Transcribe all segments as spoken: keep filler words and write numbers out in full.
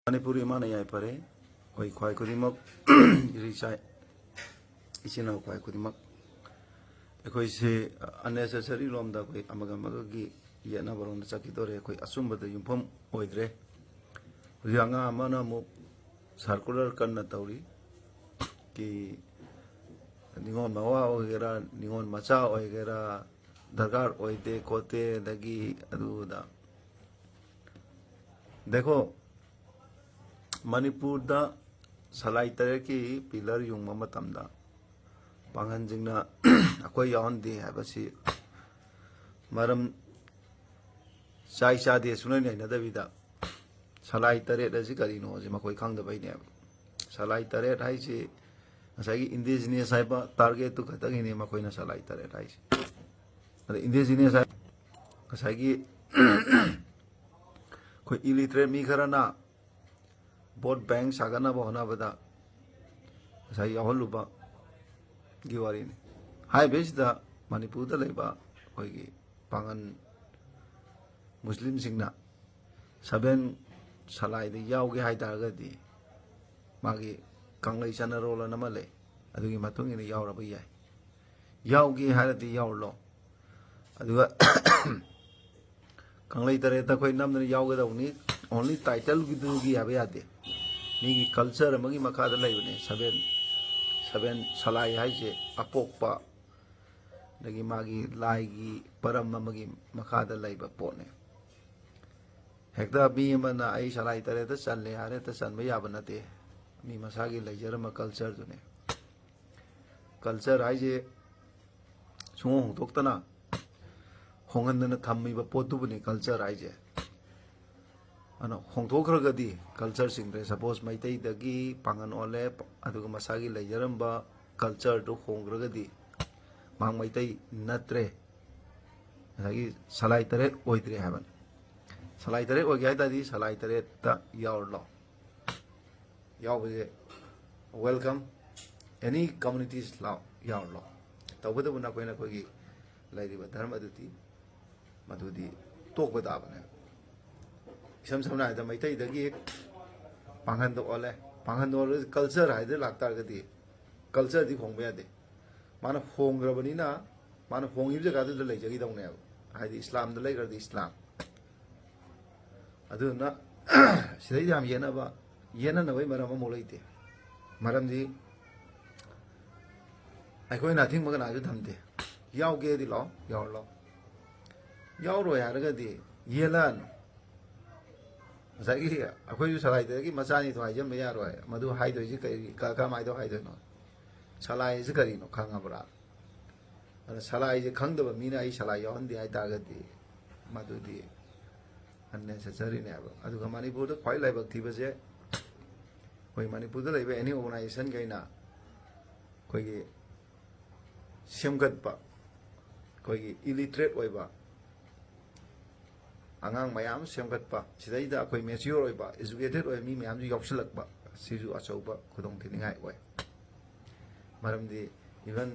ꯃꯅꯤꯄꯨꯔ ꯏꯃꯥꯅ ꯌꯥꯏꯐꯔꯦ꯫ ꯑꯩꯈꯣꯏ ꯈ꯭ꯋꯥꯏ ꯈꯨꯗꯤꯡꯃꯛ, ꯏꯔꯤꯆꯥꯏ ꯏꯆꯤꯟ ꯏꯅꯥꯎ ꯈ꯭ꯋꯥꯏ ꯈꯨꯗꯤꯡꯃꯛ, ꯑꯩꯈꯣꯏꯁꯦ unnecessary ꯂꯣꯝꯗ ꯑꯩꯈꯣꯏ ꯑꯃꯒ ꯑꯃꯒꯒꯤ ꯌꯦꯠꯅꯕꯔꯣꯝꯗ ꯆꯠꯈꯤꯗꯣꯔꯦ꯫ ꯑꯩꯈꯣꯏ ꯑꯆꯨꯝꯕꯗ ꯌꯨꯝꯐꯝ ꯑꯣꯏꯗ꯭ꯔꯦ꯫ ꯍꯧꯖꯤꯛ ꯑꯉꯥꯡ ꯑꯃꯅ ꯑꯃꯨꯛ circular ꯀꯟꯅ ꯇꯧꯔꯤ꯫ ꯀꯤ ꯅꯤꯉꯣꯜ ꯃꯋꯥ ꯑꯣꯏꯒꯦꯔꯥ, ꯅꯤꯉꯣꯜ ꯃꯆꯥ ꯑꯣꯏꯒꯦꯔꯥ, ꯗꯔꯀꯥꯔ ꯑꯣꯏꯗꯦ ꯈꯣꯠꯇꯦ, ꯑꯗꯒꯤ ꯑꯗꯨꯗ꯫ ꯗꯦꯈꯣ, ꯃꯅꯤꯄꯨꯔꯗ ꯁꯂꯥꯏ ꯇꯔꯦꯠꯀꯤ ꯄꯤꯂꯔ ꯌꯨꯡꯕ ꯃꯇꯝꯗ ꯄꯥꯡꯒꯟꯁꯤꯡꯅ ꯑꯩꯈꯣꯏ ꯌꯥꯎꯍꯟꯗꯦ ꯍꯥꯏꯕꯁꯤ ꯃꯔꯝ ꯆꯥꯏ ꯆꯥꯗꯦ ꯁꯨꯡꯅꯩ ꯅꯩꯅꯗꯕꯤꯗ, ꯁꯂꯥꯏ ꯇꯔꯦꯠ ꯑꯁꯤ ꯀꯔꯤꯅꯣ ꯍꯥꯏꯁꯤ ꯃꯈꯣꯏ ꯈꯪꯗꯕꯩꯅꯦꯕ꯫ ꯁꯂꯥꯏ ꯇꯔꯦꯠ ꯍꯥꯏꯁꯤ ꯉꯁꯥꯏꯒꯤ indigenous ꯍꯥꯏꯕ target ꯇꯨ ꯈꯛꯇꯒꯤꯅꯤ ꯃꯈꯣꯏꯅ ꯁꯂꯥꯏ ꯇꯔꯦꯠ ꯍꯥꯏꯁꯤ꯫ ꯑꯗ indigenous ꯍꯥꯏ, ꯉꯁꯥꯏꯒꯤ ꯑꯩꯈꯣꯏ illiterate ꯃꯤ ꯈꯔꯅ vote bank ꯁꯥꯒꯠꯅꯕ ꯍꯣꯠꯅꯕꯗ ꯉꯁꯥꯏ ꯌꯥꯎꯍꯜꯂꯨꯕꯒꯤ ꯋꯥꯔꯤꯅꯤ꯫ ꯍꯥꯏꯔꯤꯕꯁꯤꯗ ꯃꯅꯤꯄꯨꯔꯗ ꯂꯩꯕ ꯑꯩꯈꯣꯏꯒꯤ ꯄꯥꯉꯟ ꯃꯨꯁꯂꯤꯝꯁꯤꯡꯅ ꯁꯚꯦꯟ ꯁꯂꯥꯏꯗ ꯌꯥꯎꯒꯦ ꯍꯥꯏ ꯇꯥꯔꯒꯗꯤ ꯃꯥꯒꯤ ꯀꯪꯂꯩ ꯆꯠꯅꯔꯣꯜ ꯑꯅ ꯑꯃ ꯂꯩ, ꯑꯗꯨꯒꯤ ꯃꯇꯨꯡ ꯏꯟꯅ ꯌꯥꯎꯔꯕ ꯌꯥꯏ꯫ ꯌꯥꯎꯒꯦ ꯍꯥꯏꯔꯗꯤ ꯌꯥꯎꯔꯨꯂꯣ꯫ ꯑꯗꯨꯒ ꯀꯪꯂꯩ ꯇꯔꯦꯠꯇ ꯑꯩꯈꯣꯏ ꯅꯝꯗꯅ ꯌꯥꯎꯒꯗꯧꯕꯅꯤ꯫ Only ꯇꯥꯏꯇꯜꯒꯤꯗꯨꯒꯤ ꯍꯥꯏꯕ ꯌꯥꯗꯦ꯫ ꯃꯤꯒꯤ culture ꯑꯃꯒꯤ ꯃꯈꯥꯗ ꯂꯩꯕꯅꯦ꯫ ꯁꯚꯦꯟ, ꯁꯚꯦꯟ ꯁꯂꯥꯏ ꯍꯥꯏꯁꯦ ꯑꯄꯣꯛꯄ, ꯑꯗꯒꯤ ꯃꯥꯒꯤ ꯂꯥꯏꯒꯤ ꯄꯔꯝ ꯑꯃꯒꯤ ꯃꯈꯥꯗ ꯂꯩꯕ ꯄꯣꯠꯅꯦ꯫ ꯍꯦꯛꯇ ꯃꯤ ꯑꯃꯅ "ꯑꯩ ꯁꯂꯥꯏ ꯇꯔꯦꯠꯇ ꯆꯜꯂꯦ" ꯍꯥꯏꯔ ꯍꯦꯛꯇ ꯆꯟꯕ ꯌꯥꯕ ꯅꯠꯇꯦ꯫ ꯃꯤ ꯃꯁꯥꯒꯤ ꯂꯩꯖꯔꯝꯕ culture ꯗꯨꯅꯦ꯫ Culture ꯍꯥꯏꯁꯦ ꯁꯨꯡꯍꯣꯡ ꯍꯣꯡꯗꯣꯛꯇꯅ ꯍꯣꯡꯍꯟꯗꯅ ꯊꯝꯃꯤꯕ ꯄꯣꯠꯇꯨꯕꯨꯅꯤ culture ꯍꯥꯏꯁꯦ꯫ ꯑꯗꯨꯅ ꯍꯣꯡꯗꯣꯛꯈ꯭ꯔꯒꯗꯤ culture ꯁꯤꯡꯗ꯭ꯔꯦ꯫ Suppose ꯃꯩꯇꯩꯗꯒꯤ ꯄꯥꯉꯟ ꯑꯣꯜꯂꯦ, ꯑꯗꯨꯒ ꯃꯁꯥꯒꯤ ꯂꯩꯖꯔꯝꯕ culture ꯗꯨ ꯍꯣꯡꯈ꯭ꯔꯒꯗꯤ ꯃꯍꯥꯛ ꯃꯩꯇꯩ ꯅꯠꯇ꯭ꯔꯦ꯫ ꯉꯁꯥꯏꯒꯤ ꯁꯂꯥꯏ ꯇꯔꯦꯠ ꯑꯣꯏꯗ꯭ꯔꯦ ꯍꯥꯏꯕꯅꯤ꯫ ꯁꯂꯥꯏ ꯇꯔꯦꯠ ꯑꯣꯏꯒꯦ ꯍꯥꯏ ꯇꯥꯔꯗꯤ ꯁꯂꯥꯏ ꯇꯔꯦꯠꯇ ꯌꯥꯎꯔ ꯂꯥꯛꯑꯣ꯫ ꯌꯥꯎꯕꯁꯦ welcome, any communities ꯂꯥꯛꯑꯣ, ꯌꯥꯎꯔ ꯂꯥꯛꯑꯣ꯫ ꯇꯧꯕꯇꯕꯨ ꯅꯈꯣꯏ ꯅꯈꯣꯏꯒꯤ ꯂꯩꯔꯤꯕ ꯙꯔꯃ ꯑꯗꯨꯗꯤ ꯃꯗꯨꯗꯤ ꯇꯣꯛꯄ ꯇꯥꯕꯅꯦ꯫ ꯏꯁꯝ ꯁꯝꯅ ꯍꯥꯏꯔꯕꯗ ꯃꯩꯇꯩꯗꯒꯤ ꯄꯥꯡꯒꯟꯗ ꯑꯣꯜꯂꯦ꯫ ꯄꯥꯡꯒꯟꯗ ꯑꯣꯜꯂꯒꯗꯤ ꯀꯜꯆꯔ ꯍꯥꯏꯗꯅ ꯂꯥꯛꯇꯥꯔꯒꯗꯤ ꯀꯜꯆꯔꯗꯤ ꯍꯣꯡꯕ ꯌꯥꯗꯦ꯫ ꯃꯥꯅ ꯍꯣꯡꯈ꯭ꯔꯕꯅꯤꯅ ꯃꯥꯅ ꯍꯣꯡꯉꯤꯕ ꯖꯒꯥꯗꯨꯗ ꯂꯩꯖꯈꯤꯗꯧꯅꯦꯕ꯫ ꯍꯥꯏꯗꯤ ꯏꯁꯂꯥꯝꯗ ꯂꯩꯈ꯭ꯔꯗꯤ ꯏꯁꯂꯥꯝ꯫ ꯑꯗꯨꯗꯨꯅ ꯁꯤꯗꯩꯗ ꯌꯥꯝ ꯌꯦꯠꯅꯕ, ꯌꯦꯠꯅꯅꯕꯒꯤ ꯃꯔꯝ ꯑꯃꯐꯥꯎ ꯂꯩꯇꯦ꯫ ꯃꯔꯝꯗꯤ ꯑꯩꯈꯣꯏꯅ ꯑꯊꯤꯡꯕ ꯀꯅꯥꯁꯨ ꯊꯝꯗꯦ꯫ ꯌꯥꯎꯒꯦꯗꯤ ꯂꯥꯛꯑꯣ, ꯌꯥꯎꯔꯣ ꯂꯥꯛꯑꯣ꯫ ꯌꯥꯎꯔꯣꯏ ꯍꯥꯏꯔꯒꯗꯤ ꯌꯦꯜꯂꯛꯑꯅꯨ꯫ ꯉꯁꯥꯏꯒꯤ ꯑꯩꯈꯣꯏꯁꯨ ꯁꯂꯥꯏꯗꯒꯤ ꯃꯆꯥꯅꯤꯗꯣ ꯍꯥꯏꯖꯟꯕ ꯌꯥꯔꯣꯏ꯫ ꯃꯗꯨ ꯍꯥꯏꯗꯣꯏꯁꯤ ꯀꯔꯤ, ꯀ-, ꯀꯃꯥꯏꯅ ꯍꯥꯏꯗꯣꯏꯅꯣ? ꯁꯂꯥꯏꯁꯤ ꯀꯔꯤꯅꯣ ꯈꯪꯉꯕ꯭ꯔꯥ? ꯑꯗ ꯁꯂꯥꯏꯁꯦ ꯈꯪꯗꯕ ꯃꯤꯅ ꯑꯩ ꯁꯂꯥꯏ ꯌꯥꯎꯍꯟꯗꯦ ꯍꯥꯏꯇꯥꯔꯒꯗꯤ ꯃꯗꯨꯗꯤ unnecessary ꯅꯦꯕ꯫ ꯑꯗꯨꯒ ꯃꯅꯤꯄꯨꯔꯗ ꯈ꯭ꯋꯥꯏ ꯂꯥꯏꯕꯛ ꯊꯤꯕꯁꯦ ꯑꯩꯈꯣꯏ ꯃꯅꯤꯄꯨꯔꯗ ꯂꯩꯕ any organization ꯈꯩꯅ ꯑꯩꯈꯣꯏꯒꯤ ꯁꯦꯝꯒꯠꯄ, ꯑꯩꯈꯣꯏꯒꯤ illiterate ꯑꯣꯏꯕ ꯑꯉꯥꯡ ꯃꯌꯥꯝ ꯁꯦꯝꯒꯠꯄ, ꯁꯤꯗꯩꯗ ꯑꯩꯈꯣꯏ mature ꯑꯣꯏꯕ, educated ꯑꯣꯏꯕ ꯃꯤ ꯃꯌꯥꯝꯁꯨ ꯌꯥꯎꯁꯤꯜꯂꯛꯄ, ꯁꯤꯁꯨ ꯑꯆꯧꯕ ꯈꯨꯗꯣꯡꯊꯤꯅꯤꯡꯉꯥꯏ ꯑꯣꯏ꯫ ꯃꯔꯝꯗꯤ even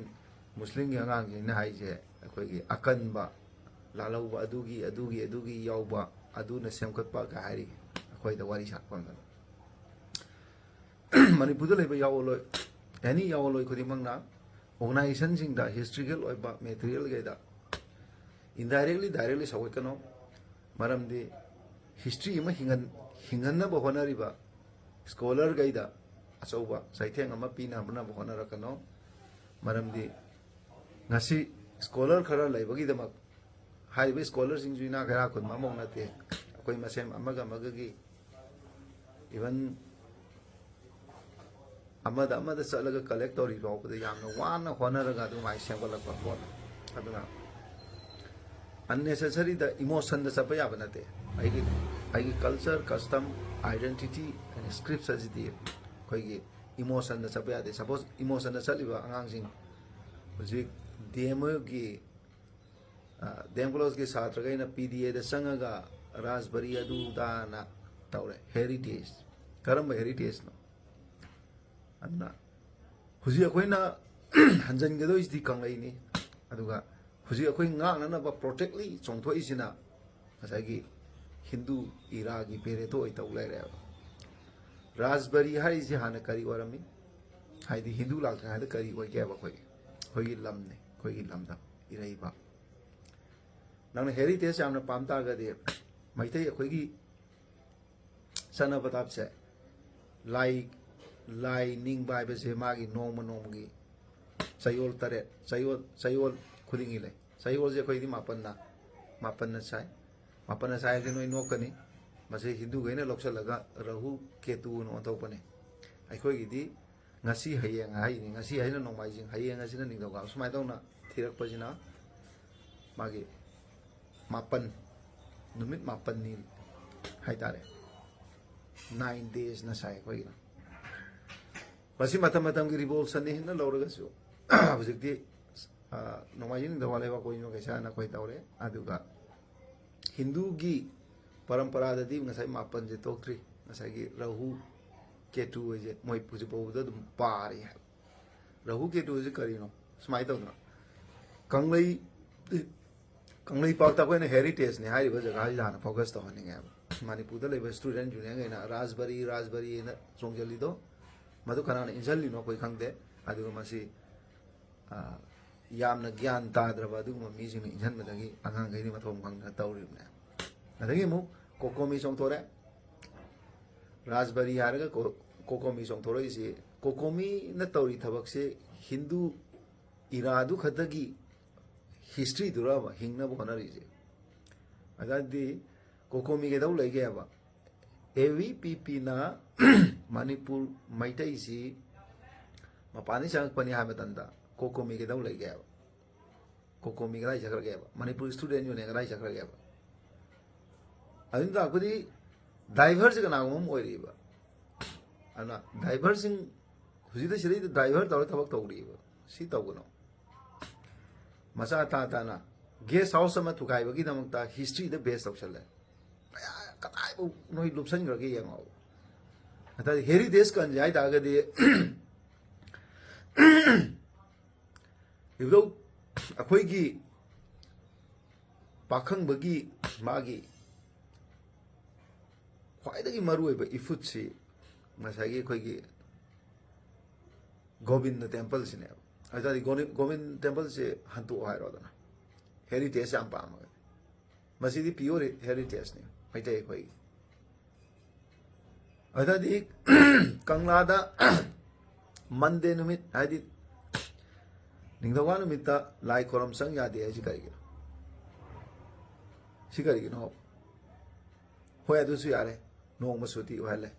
ꯃꯨꯁꯂꯤꯝꯒꯤ ꯑꯉꯥꯡꯁꯤꯡꯅ ꯍꯥꯏꯁꯦ ꯑꯩꯈꯣꯏꯒꯤ ꯑꯀꯟꯕ, ꯂꯥꯜꯍꯧꯕ, ꯑꯗꯨꯒꯤ, ꯑꯗꯨꯒꯤ, ꯑꯗꯨꯒꯤ ꯌꯥꯎꯕ, ꯑꯗꯨꯅ ꯁꯦꯝꯒꯠꯄ ꯀ ꯍꯥꯏꯔꯤ ꯑꯩꯈꯣꯏꯗ ꯋꯥꯔꯤ ꯁꯥꯔꯛꯄ ꯃꯇꯝꯗ꯫ ꯃꯅꯤꯄꯨꯔꯗ ꯂꯩꯕ ꯌꯥꯑꯣꯟꯂꯣꯏ, any ꯌꯥꯑꯣꯟꯂꯣꯏ ꯈꯨꯗꯤꯡꯃꯛꯅ organization ꯁꯤꯡꯗ historical ꯑꯣꯏꯕ material ꯈꯩꯗ indirectly, directly ꯁꯧꯒꯠꯀꯅꯨ꯫ ꯃꯔꯝꯗꯤ history ꯑꯃ ꯍꯤꯡꯍꯟ-, ꯍꯤꯡꯍꯟꯅꯕ ꯍꯣꯠꯅꯔꯤꯕ scholar ꯈꯩꯗ ꯑꯆꯧꯕ ꯆꯩꯊꯦꯡ ꯑꯃ ꯄꯤꯅꯕ ꯍꯣꯠꯅꯔꯛꯀꯅꯨ꯫ ꯃꯔꯝꯗꯤ ꯉꯁꯤ scholar ꯈꯔ ꯂꯩꯕꯒꯤꯗꯃꯛ ꯍꯥꯏꯔꯤꯕ scholar ꯁꯤꯡꯁꯨ ꯏꯅꯥꯛ ꯀꯩꯔꯥꯛ ꯈꯨꯟꯕ ꯑꯃꯐꯥꯎ ꯅꯠꯇꯦ꯫ ꯑꯩꯈꯣꯏ ꯃꯁꯦꯟ ꯑꯃꯒ ꯑꯃꯒꯒꯤ even ꯑꯃꯗ ꯑꯃꯗ ꯆꯠꯂꯒ collect ꯇꯧꯔꯤ ꯐꯥꯎꯕꯗ ꯌꯥꯝꯅ ꯋꯥꯅ ꯍꯣꯠꯅꯔꯒ ꯑꯗꯨꯃꯥꯏꯅ ꯁꯦꯝꯒꯠꯂꯛꯄ ꯄꯣꯠꯅꯤ꯫ ꯑꯗꯨꯅ unnecessary ꯗ emotion ꯗ ꯆꯠꯄ ꯌꯥꯕ ꯅꯠꯇꯦ꯫ ꯑꯩꯒꯤ, ꯑꯩꯒꯤ culture, custom, identity and scripts ꯑꯁꯤꯗꯤ ꯑꯩꯈꯣꯏꯒꯤ emotion ꯗ ꯆꯠꯄ ꯌꯥꯗꯦ꯫ Suppose emotion ꯗ ꯆꯠꯂꯤꯕ ꯑꯉꯥꯡꯁꯤꯡ ꯍꯧꯖꯤꯛ D M ꯒꯤ, ꯑ, D M College ꯀꯤ ꯁꯥꯇ꯭ꯔꯈꯩꯅ P D A ꯗ ꯆꯪꯉꯒ ꯔꯥꯖꯕꯔꯤ ꯑꯗꯨ ꯑꯗꯥꯅ ꯇꯧꯔꯦ꯫ Heritage꯫ ꯀꯔꯝꯕ heritage ꯅꯣ? ꯑꯗꯨꯅ ꯍꯧꯖꯤꯛ ꯑꯩꯈꯣꯏꯅ ꯍꯟꯖꯤꯟꯒꯗꯧꯔꯤꯁꯤꯗꯤ ꯀꯪꯂꯩꯅꯤ꯫ ꯑꯗꯨꯒ ꯍꯧꯖꯤꯛ ꯑꯩꯈꯣꯏ ꯉꯥꯛꯅꯅꯕ protect ꯂꯤ ꯆꯣꯡꯊꯣꯛꯏꯁꯤꯅ ꯉꯁꯥꯏꯒꯤ ꯍꯤꯟꯗꯨ ꯏꯔꯥꯒꯤ ꯄꯦꯔꯦꯇꯣ ꯑꯣꯏ ꯇꯧ ꯂꯩꯔꯦꯕ꯫ ꯔꯥꯖꯕꯔꯤ ꯍꯥꯏꯔꯤꯁꯤ ꯍꯥꯟꯅ ꯀꯔꯤ ꯑꯣꯏꯔꯝꯃꯤ? ꯍꯥꯏꯗꯤ ꯍꯤꯟꯗꯨ ꯂꯥꯛꯇ꯭ꯔꯤꯉꯩꯗ ꯀꯔꯤ ꯑꯣꯏꯒꯦꯕ? ꯑꯩꯈꯣꯏꯒꯤ ꯑꯩꯈꯣꯏꯒꯤ ꯂꯝꯅꯦ, ꯑꯩꯈꯣꯏꯒꯤ ꯂꯝꯗꯝ, ꯏꯔꯩꯕꯥꯛ꯫ ꯅꯪꯅ ꯍꯦꯔꯤꯇꯦꯖ ꯌꯥꯝꯅ ꯄꯥꯝ ꯇꯥꯔꯒꯗꯤ, ꯃꯩꯇꯩ ꯑꯩꯈꯣꯏꯒꯤ ꯆꯠꯅ ꯄꯊꯥꯞꯁꯦ, ꯂꯥꯏ ꯂꯥꯏ ꯅꯤꯡꯕ ꯍꯥꯏꯕꯁꯦ ꯃꯥꯒꯤ ꯅꯣꯡꯃ ꯅꯣꯡꯃꯒꯤ ꯆꯌꯣꯜ ꯇꯔꯦꯠ, ꯆꯌꯣꯜ ꯆꯌꯣꯜ ꯈꯨꯗꯤꯡꯒꯤ ꯂꯩ꯫ ꯆꯌꯣꯜꯁꯦ ꯑꯩꯈꯣꯏꯗꯤ ꯃꯥꯄꯟꯅ ꯃꯥꯄꯟꯅ ꯁꯥꯏ꯫ ꯃꯥꯄꯟꯅ ꯁꯥꯏ ꯍꯥꯏꯕꯁꯦ ꯅꯣꯏ ꯅꯣꯛꯀꯅꯤ꯫ ꯃꯁꯤ ꯍꯤꯟꯗꯨꯈꯩꯅ ꯂꯧꯁꯤꯜꯂꯒ ꯔꯥꯍꯨ ꯀꯦꯇꯨꯅ ꯑꯣꯟꯊꯣꯛꯄꯅꯦ꯫ ꯑꯩꯈꯣꯏꯒꯤꯗꯤ ꯉꯁꯤ ꯍꯌꯦꯡ ꯍꯥꯏꯅꯤ꯫ ꯉꯁꯤ ꯍꯥꯏꯅ ꯅꯣꯡꯃꯥꯏꯖꯤꯡ, ꯍꯌꯦꯡ ꯑꯁꯤꯅ ꯅꯤꯡꯊꯧꯀꯥꯕ, ꯁꯨꯃꯥꯏꯅ ꯇꯧꯅ ꯊꯤꯔꯛꯄꯁꯤꯅ ꯃꯥꯒꯤ ꯃꯥꯄꯟ, ꯅꯨꯃꯤꯠ ꯃꯥꯄꯟꯅꯤ ꯍꯥꯏꯇꯥꯔꯦ꯫ Nine days ꯅ ꯁꯥꯏ ꯑꯩꯈꯣꯏꯒꯤꯅ꯫ ꯃꯁꯤ ꯃꯇꯝ ꯃꯇꯝꯒꯤ ꯔꯤꯚꯣꯂꯨꯁꯟꯅꯤ ꯍꯦꯟꯅ ꯂꯧꯔꯒꯁꯨ, ꯍꯧꯖꯤꯛꯇꯤ, ꯑ, ꯅꯣꯡꯃꯥꯏꯖꯤꯡ ꯅꯤꯡꯊꯧꯀꯥꯕ ꯂꯩꯕꯥꯛ ꯄꯣꯛꯄ ꯅꯨꯃꯤꯠ ꯀꯩꯁꯥꯅ ꯑꯩꯈꯣꯏ ꯇꯧꯔꯦ꯫ ꯑꯗꯨꯒ ꯍꯤꯟꯗꯨꯒꯤ ꯄꯔꯝꯄꯔꯥꯗꯗꯤ ꯉꯁꯥꯏ ꯃꯥꯄꯟꯁꯦ ꯊꯣꯛꯇ꯭ꯔꯤ꯫ ꯉꯁꯥꯏꯒꯤ ꯔꯥꯍꯨ ꯀꯦꯇꯨ ꯍꯥꯏꯁꯦ ꯃꯣꯏ ꯍꯧꯖꯤꯛ ꯐꯥꯎꯕꯗ ꯑꯗꯨꯝ ꯄꯥꯔꯤ ꯍꯥꯏꯕ꯫ ꯔꯥꯍꯨ ꯀꯦꯇꯨ ꯍꯥꯏꯁꯦ ꯀꯔꯤꯅꯣ? ꯁꯨꯃꯥꯏꯅ ꯇꯧꯗꯅ, ꯀꯪꯂꯩ ꯀꯪꯂꯩꯄꯥꯛꯇ ꯑꯩꯈꯣꯏꯅ ꯍꯦꯔꯤꯇꯦꯖꯅꯤ ꯍꯥꯏꯔꯤꯕ ꯖꯒꯥꯁꯤꯗ ꯍꯥꯟꯅ ꯐꯣꯀꯁ ꯇꯧꯍꯟꯅꯤꯡꯉꯦꯕ꯫ ꯃꯅꯤꯄꯨꯔꯗ ꯂꯩꯕ ꯁ꯭ꯇꯨꯗꯦꯟ ꯌꯨꯅꯤꯌꯟꯈꯩꯅ ꯔꯥꯖꯕꯔꯤ, ꯔꯥꯖꯕꯔꯤ ꯍꯥꯏꯅ ꯆꯣꯡꯁꯤꯜꯂꯤꯗꯣ, ꯃꯗꯨ ꯀꯅꯥꯅ ꯏꯟꯁꯤꯜꯂꯤꯅꯣ ꯑꯩꯈꯣꯏ ꯈꯪꯗꯦ꯫ ꯑꯗꯨꯒ ꯃꯁꯤ, ꯑ, ꯌꯥꯝꯅ ꯒ꯭ꯌꯥꯟ ꯇꯥꯗ꯭ꯔꯕ ꯑꯗꯨꯒꯨꯝꯕ ꯃꯤꯁꯤꯡꯅ ꯏꯟꯁꯤꯟꯕꯗꯒꯤ ꯑꯉꯥꯡꯈꯩꯗꯤ ꯃꯊꯣꯡ ꯈꯪꯗꯅ ꯇꯧꯔꯤꯕꯅꯦ꯫ ꯑꯗꯒꯤ ꯑꯃꯨꯛ ꯀꯣꯀꯣꯃꯤ ꯆꯣꯡꯊꯣꯔꯛꯑꯦ꯫ ꯔꯥꯖꯕꯔꯤ ꯍꯥꯏꯔꯒ ꯀꯣ-, ꯀꯣꯀꯣꯃꯤ ꯆꯣꯡꯊꯣꯔꯛꯏꯁꯤ, ꯀꯣꯀꯣꯃꯤꯅ ꯇꯧꯔꯤ ꯊꯕꯛꯁꯦ ꯍꯤꯟꯗꯨ ꯏꯔꯥꯗꯨ ꯈꯛꯇꯒꯤ ꯍꯤꯁꯇ꯭ꯔꯤꯗꯨꯔꯕ ꯍꯤꯡꯅꯕ ꯍꯣꯠꯅꯔꯤꯁꯦ? ꯑꯗꯨꯗꯤ ꯀꯣꯀꯣꯃꯤ ꯀꯩꯗꯧ ꯂꯩꯒꯦꯕ? ꯑꯦ ꯚꯤ ꯄꯤ ꯄꯤꯅ ꯃꯅꯤꯄꯨꯔ ꯃꯩꯇꯩꯁꯤ ꯃꯄꯥꯟꯗꯒꯤ ꯆꯪꯉꯛꯄꯅꯤ ꯍꯥꯏꯕ ꯃꯇꯝꯗ ꯀꯣꯀꯣꯃꯤ ꯀꯩꯗꯧ ꯂꯩꯒꯦꯕ? ꯀꯣꯀꯣꯃꯤ ꯀꯗꯥꯏ ꯆꯠꯈ꯭ꯔꯒꯦꯕ? ꯃꯅꯤꯄꯨꯔ ꯁ꯭ꯇꯨꯗꯦꯟ ꯌꯨꯅꯤꯌꯟ ꯀꯗꯥꯏ ꯆꯠꯈ꯭ꯔꯒꯦꯕ? ꯑꯗꯨꯅ ꯇꯥꯛꯄꯗꯤ ꯗ꯭ꯔꯥꯏꯚꯔꯁꯦ ꯀꯅꯥꯒꯨꯝꯕ ꯑꯃ ꯑꯣꯏꯔꯤꯕ꯫ ꯑꯗꯨꯅ ꯗ꯭ꯔꯥꯏꯚꯔꯁꯤꯡ ꯍꯧꯖꯤꯛꯇ ꯁꯤꯗꯩꯗ ꯗ꯭ꯔꯥꯏꯚꯔ ꯇꯧꯔ ꯊꯕꯛ ꯇꯧꯔꯤꯕ꯫ ꯁꯤ ꯇꯧꯒꯅꯣ꯫ ꯃꯆꯥ ꯇꯥ ꯇꯥꯅ ꯒꯦꯁ ꯍꯥꯎꯁ ꯑꯃ ꯊꯨꯒꯥꯏꯕꯒꯤꯗꯃꯛꯇ ꯍꯤꯁꯇ꯭ꯔꯤꯗ ꯕꯦꯁ ꯇꯧꯁꯜꯂꯦ꯫ ꯀꯌꯥ, ꯀꯗꯥꯏꯐꯥꯎ ꯅꯣꯏ ꯂꯨꯞꯁꯟꯈ꯭ꯔꯒꯦ ꯌꯦꯡꯉꯣ꯫ ꯑꯗ ꯍꯦꯔꯤꯇꯦꯖ ꯀꯟꯁꯦ ꯍꯥꯏ ꯇꯥꯔꯒꯗꯤ ꯏꯕꯨꯙꯧ ꯑꯩꯈꯣꯏꯒꯤ ꯄꯥꯈꯪꯕꯒꯤ ꯃꯥꯒꯤ ꯈ꯭ꯋꯥꯏꯗꯒꯤ ꯃꯔꯨꯑꯣꯏꯕ ꯏꯐꯨꯠꯁꯤ ꯉꯁꯥꯏꯒꯤ ꯑꯩꯈꯣꯏꯒꯤ ꯒꯣꯕꯤꯟꯗ ꯇꯦꯝꯄꯜꯁꯤꯅꯦꯕ꯫ ꯑꯗꯨ ꯇꯥꯔꯗꯤ ꯒꯣꯕꯤꯟ ꯇꯦꯝꯄꯜꯁꯦ ꯍꯟꯇꯣꯛꯑꯣ ꯍꯥꯏꯔꯣꯗꯅ, ꯍꯦꯔꯤꯇꯦꯖ ꯌꯥꯝ ꯄꯥꯝꯃꯒꯗꯤ꯫ ꯃꯁꯤꯗꯤ ꯄꯤꯌꯣꯔ ꯍꯦꯔꯤꯇꯦꯖꯅꯤ ꯃꯩꯇꯩ ꯑꯩꯈꯣꯏꯒꯤ꯫ ꯑꯗꯨꯗꯤ ꯀꯪꯂꯥꯗ ꯃꯟꯗꯦ ꯅꯨꯃꯤꯠ, ꯍꯥꯏꯗꯤ ꯅꯤꯡꯊꯧꯀꯥ ꯅꯨꯃꯤꯠꯇ ꯂꯥꯏ ꯈꯣꯏꯔꯝ ꯆꯪ ꯌꯥꯗꯦ ꯍꯥꯏꯁꯤ ꯀꯔꯤꯒꯤꯅꯣ? ꯁꯤ ꯀꯔꯤꯒꯤꯅꯣ? ꯍꯣꯏ, ꯑꯗꯨꯁꯨ ꯌꯥꯔꯦ, ꯅꯣꯡꯃ ꯁꯨꯇꯤ ꯑꯣꯏꯍꯜꯂꯦ꯫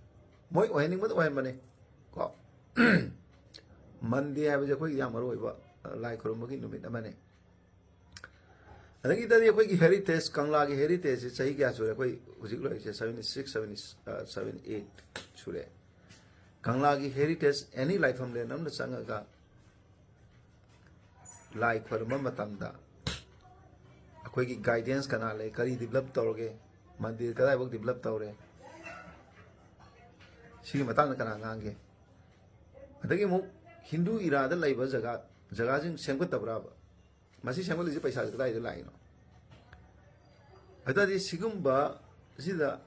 ꯃꯣꯏ ꯑꯣꯏꯍꯟꯅꯤꯡꯕꯗ ꯑꯣꯏꯍꯟꯕꯅꯦ ꯀꯣ꯫ ꯃꯟꯗꯦ ꯍꯥꯏꯕꯁꯦ ꯑꯩꯈꯣꯏꯒꯤ ꯌꯥꯝ ꯃꯔꯨ ꯑꯣꯏꯕ ꯂꯥꯏ ꯈꯨꯔꯨꯝꯕꯒꯤ ꯅꯨꯃꯤꯠ ꯑꯃꯅꯤ꯫ ꯑꯗꯒꯤꯗꯤ ꯑꯩꯈꯣꯏꯒꯤ ꯍꯦꯔꯤꯇꯦꯖ, ꯀꯪꯂꯥꯒꯤ ꯍꯦꯔꯤꯇꯦꯖꯁꯦ ꯆꯍꯤ ꯀꯌꯥ ꯁꯨꯔꯦ? ꯑꯩꯈꯣꯏ ꯍꯧꯖꯤꯛ ꯂꯩꯔꯤꯁꯦ seventy six, seventy, seven eight ꯁꯨꯔꯦ꯫ ꯀꯪꯂꯥꯒꯤ ꯍꯦꯔꯤꯇꯦꯖ ꯑꯦꯅꯤ ꯂꯥꯏꯐꯝ ꯂꯦꯟ ꯑꯃꯗ ꯆꯪꯉꯒ ꯂꯥꯏ ꯈꯣꯏꯔꯝꯕ ꯃꯇꯝꯗ ꯑꯩꯈꯣꯏꯒꯤ ꯒꯥꯏꯗꯦꯟꯁ ꯀꯅꯥ ꯂꯩ? ꯀꯔꯤ ꯗꯤꯕꯂꯞ ꯇꯧꯔꯒꯦ? ꯃꯟꯗꯤꯔ ꯀꯗꯥꯏꯐꯥꯎ ꯗꯤꯕꯂꯞ ꯇꯧꯔꯦ? ꯁꯤꯒꯤ ꯃꯇꯥꯡꯗ ꯀꯅꯥ ꯉꯥꯡꯒꯦ? ꯑꯗꯒꯤ ꯑꯃꯨꯛ ꯍꯤꯟꯗꯨ ꯏꯔꯥꯗ ꯂꯩꯕ ꯖꯒꯥ, ꯖꯒꯥꯁꯤꯡ ꯁꯦꯝꯒꯠꯇꯕ꯭ꯔꯥꯕ? ꯃꯁꯤ ꯁꯦꯝꯒꯠꯂꯤꯁꯦ ꯄꯩꯁꯥꯁꯦ ꯀꯗꯥꯏꯗ ꯂꯥꯛꯏꯅꯣ? ꯑꯗꯨꯗꯤ ꯁꯤꯒꯨꯝꯕ ꯁꯤꯗ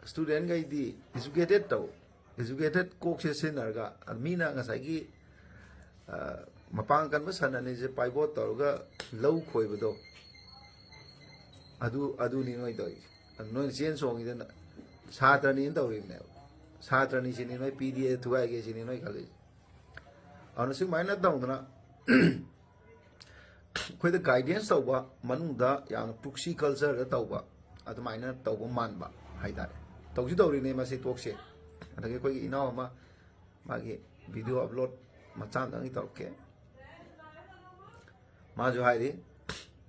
ꯁ꯭ꯇꯨꯗꯦꯟꯈꯩꯗꯤ ꯏꯖꯨꯀꯦꯇꯦꯠ ꯇꯧ, ꯏꯖꯨꯀꯦꯇꯦꯠ ꯀꯣꯛꯁꯦ ꯁꯤꯖꯤꯟꯅꯔꯒ ꯃꯤꯅ ꯉꯁꯥꯏꯒꯤ, ꯑ, ꯃꯄꯥꯡ ꯀꯟꯕ ꯁꯟ ꯑꯅꯤꯁꯦ ꯄꯥꯏꯕꯣꯠ ꯇꯧꯔꯒ ꯂꯧ ꯈꯣꯏꯕꯗꯣ, ꯑꯗꯨ, ꯑꯗꯨꯅꯤ ꯅꯣꯏ ꯇꯧꯔꯤꯁꯦ꯫ ꯑꯗꯨ ꯅꯣꯏꯅ ꯆꯦꯟ ꯆꯣꯡꯉꯤꯗꯅ ꯁꯥꯇ꯭ꯔꯅꯤꯅ ꯇꯧꯔꯤꯕꯅꯦꯕ꯫ ꯁꯥꯇ꯭ꯔꯅꯤ ꯁꯤꯅꯤ ꯅꯣꯏ ꯄꯤ ꯗꯤ ꯑꯦ ꯊꯨꯒꯥꯏꯒꯦ ꯁꯤꯅꯤ ꯅꯣꯏ ꯈꯜꯂꯤꯁꯦ꯫ ꯑꯗꯨꯅ ꯁꯨꯃꯥꯏꯅ ꯇꯧꯗꯅ ꯑꯩꯈꯣꯏꯗ ꯒꯥꯏꯗꯦꯟꯁ ꯇꯧꯕ ꯃꯅꯨꯡꯗ ꯌꯥꯝꯅ ꯄꯨꯛꯁꯤ ꯀꯜꯆꯔꯗ ꯇꯧꯕ, ꯑꯗꯨꯃꯥꯏꯅ ꯇꯧꯕ ꯃꯥꯟꯕ ꯍꯥꯏꯇꯥꯔꯦ꯫ ꯇꯧꯁꯨ ꯇꯧꯔꯤꯅꯦ ꯃꯁꯤ ꯇꯣꯛꯁꯦ꯫ ꯑꯗꯒꯤ ꯑꯩꯈꯣꯏꯒꯤ ꯏꯅꯥꯎ ꯑꯃ ꯃꯥꯒꯤ ꯚꯤꯗꯤꯑꯣ ꯑꯞꯂꯣꯗ ꯃꯆꯥ ꯑꯃꯇꯪꯗꯤ ꯇꯧꯔꯛꯀꯦ꯫ ꯃꯥꯁꯨ ꯍꯥꯏꯔꯤ,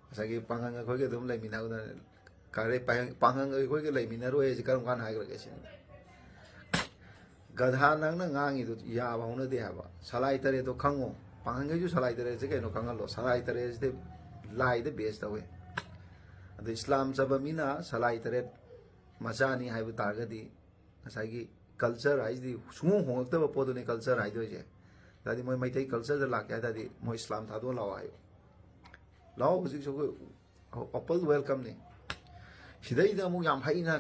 ꯉꯁꯥꯏꯒꯤ ꯄꯥꯡꯒꯪ ꯑꯩꯈꯣꯏꯒ ꯑꯗꯨꯝ ꯂꯩꯃꯤꯟꯅꯕꯗ ꯀꯔꯤ ꯄꯥꯡ-, ꯄꯥꯡꯒꯪ ꯑꯩꯈꯣꯏꯒ ꯂꯩꯃꯤꯟꯅꯔꯣꯏ ꯍꯥꯏꯁꯤ ꯀꯔꯝ ꯀꯥꯟꯗ ꯍꯥꯏꯈ꯭ꯔꯒꯦ ꯁꯤꯅꯤ꯫ ꯒꯙꯥ, ꯅꯪꯅ ꯉꯥꯡꯉꯤꯗꯨ ꯌꯥꯕ ꯍꯧꯅꯗꯦ ꯍꯥꯏꯕ꯫ ꯁꯂꯥꯏ ꯇꯔꯦꯠꯇꯣ ꯈꯪꯉꯣ꯫ ꯄꯥꯡꯒꯪꯈꯩꯁꯨ ꯁꯂꯥꯏ ꯇꯔꯦꯠꯁꯦ ꯀꯩꯅꯣ ꯈꯪꯍꯜꯂꯣ꯫ ꯁꯂꯥꯏ ꯇꯔꯦꯠꯁꯤꯗꯤ ꯂꯥꯏꯗ ꯕꯦꯁ ꯇꯧꯋꯦ꯫ ꯑꯗꯣ ꯏꯁꯂꯥꯝ ꯆꯠꯄ ꯃꯤꯅ ꯁꯂꯥꯏ ꯇꯔꯦꯠ ꯃꯆꯥꯅꯤ ꯍꯥꯏꯕ ꯇꯥꯔꯒꯗꯤ ꯉꯁꯥꯏꯒꯤ ꯀꯜꯆꯔ ꯍꯥꯏꯁꯤꯗꯤ ꯁꯨꯡꯍꯣꯡ ꯍꯣꯡꯉꯛꯇꯕ ꯄꯣꯠꯇꯨꯅꯤ ꯀꯜꯆꯔ ꯍꯥꯏꯗꯣꯏꯁꯦ꯫ ꯑꯗꯨꯗꯤ ꯃꯣꯏ ꯃꯩꯇꯩ ꯀꯜꯆꯔꯗ ꯂꯥꯛꯀꯦ ꯍꯥꯏ ꯇꯥꯔꯗꯤ ꯃꯣꯏ ꯏꯁꯂꯥꯝ ꯊꯥꯗꯣꯛꯑ ꯂꯥꯛꯑꯣ ꯍꯥꯏꯌꯨ꯫ ꯂꯥꯛꯑꯣ, ꯍꯧꯖꯤꯛꯁꯨ ꯑꯩꯈꯣꯏ ꯑꯣꯄꯜ ꯋꯦꯜꯀꯝꯅꯤ꯫ ꯁꯤꯗꯩꯗ ꯑꯃꯨꯛ ꯌꯥꯝ ꯍꯩꯅ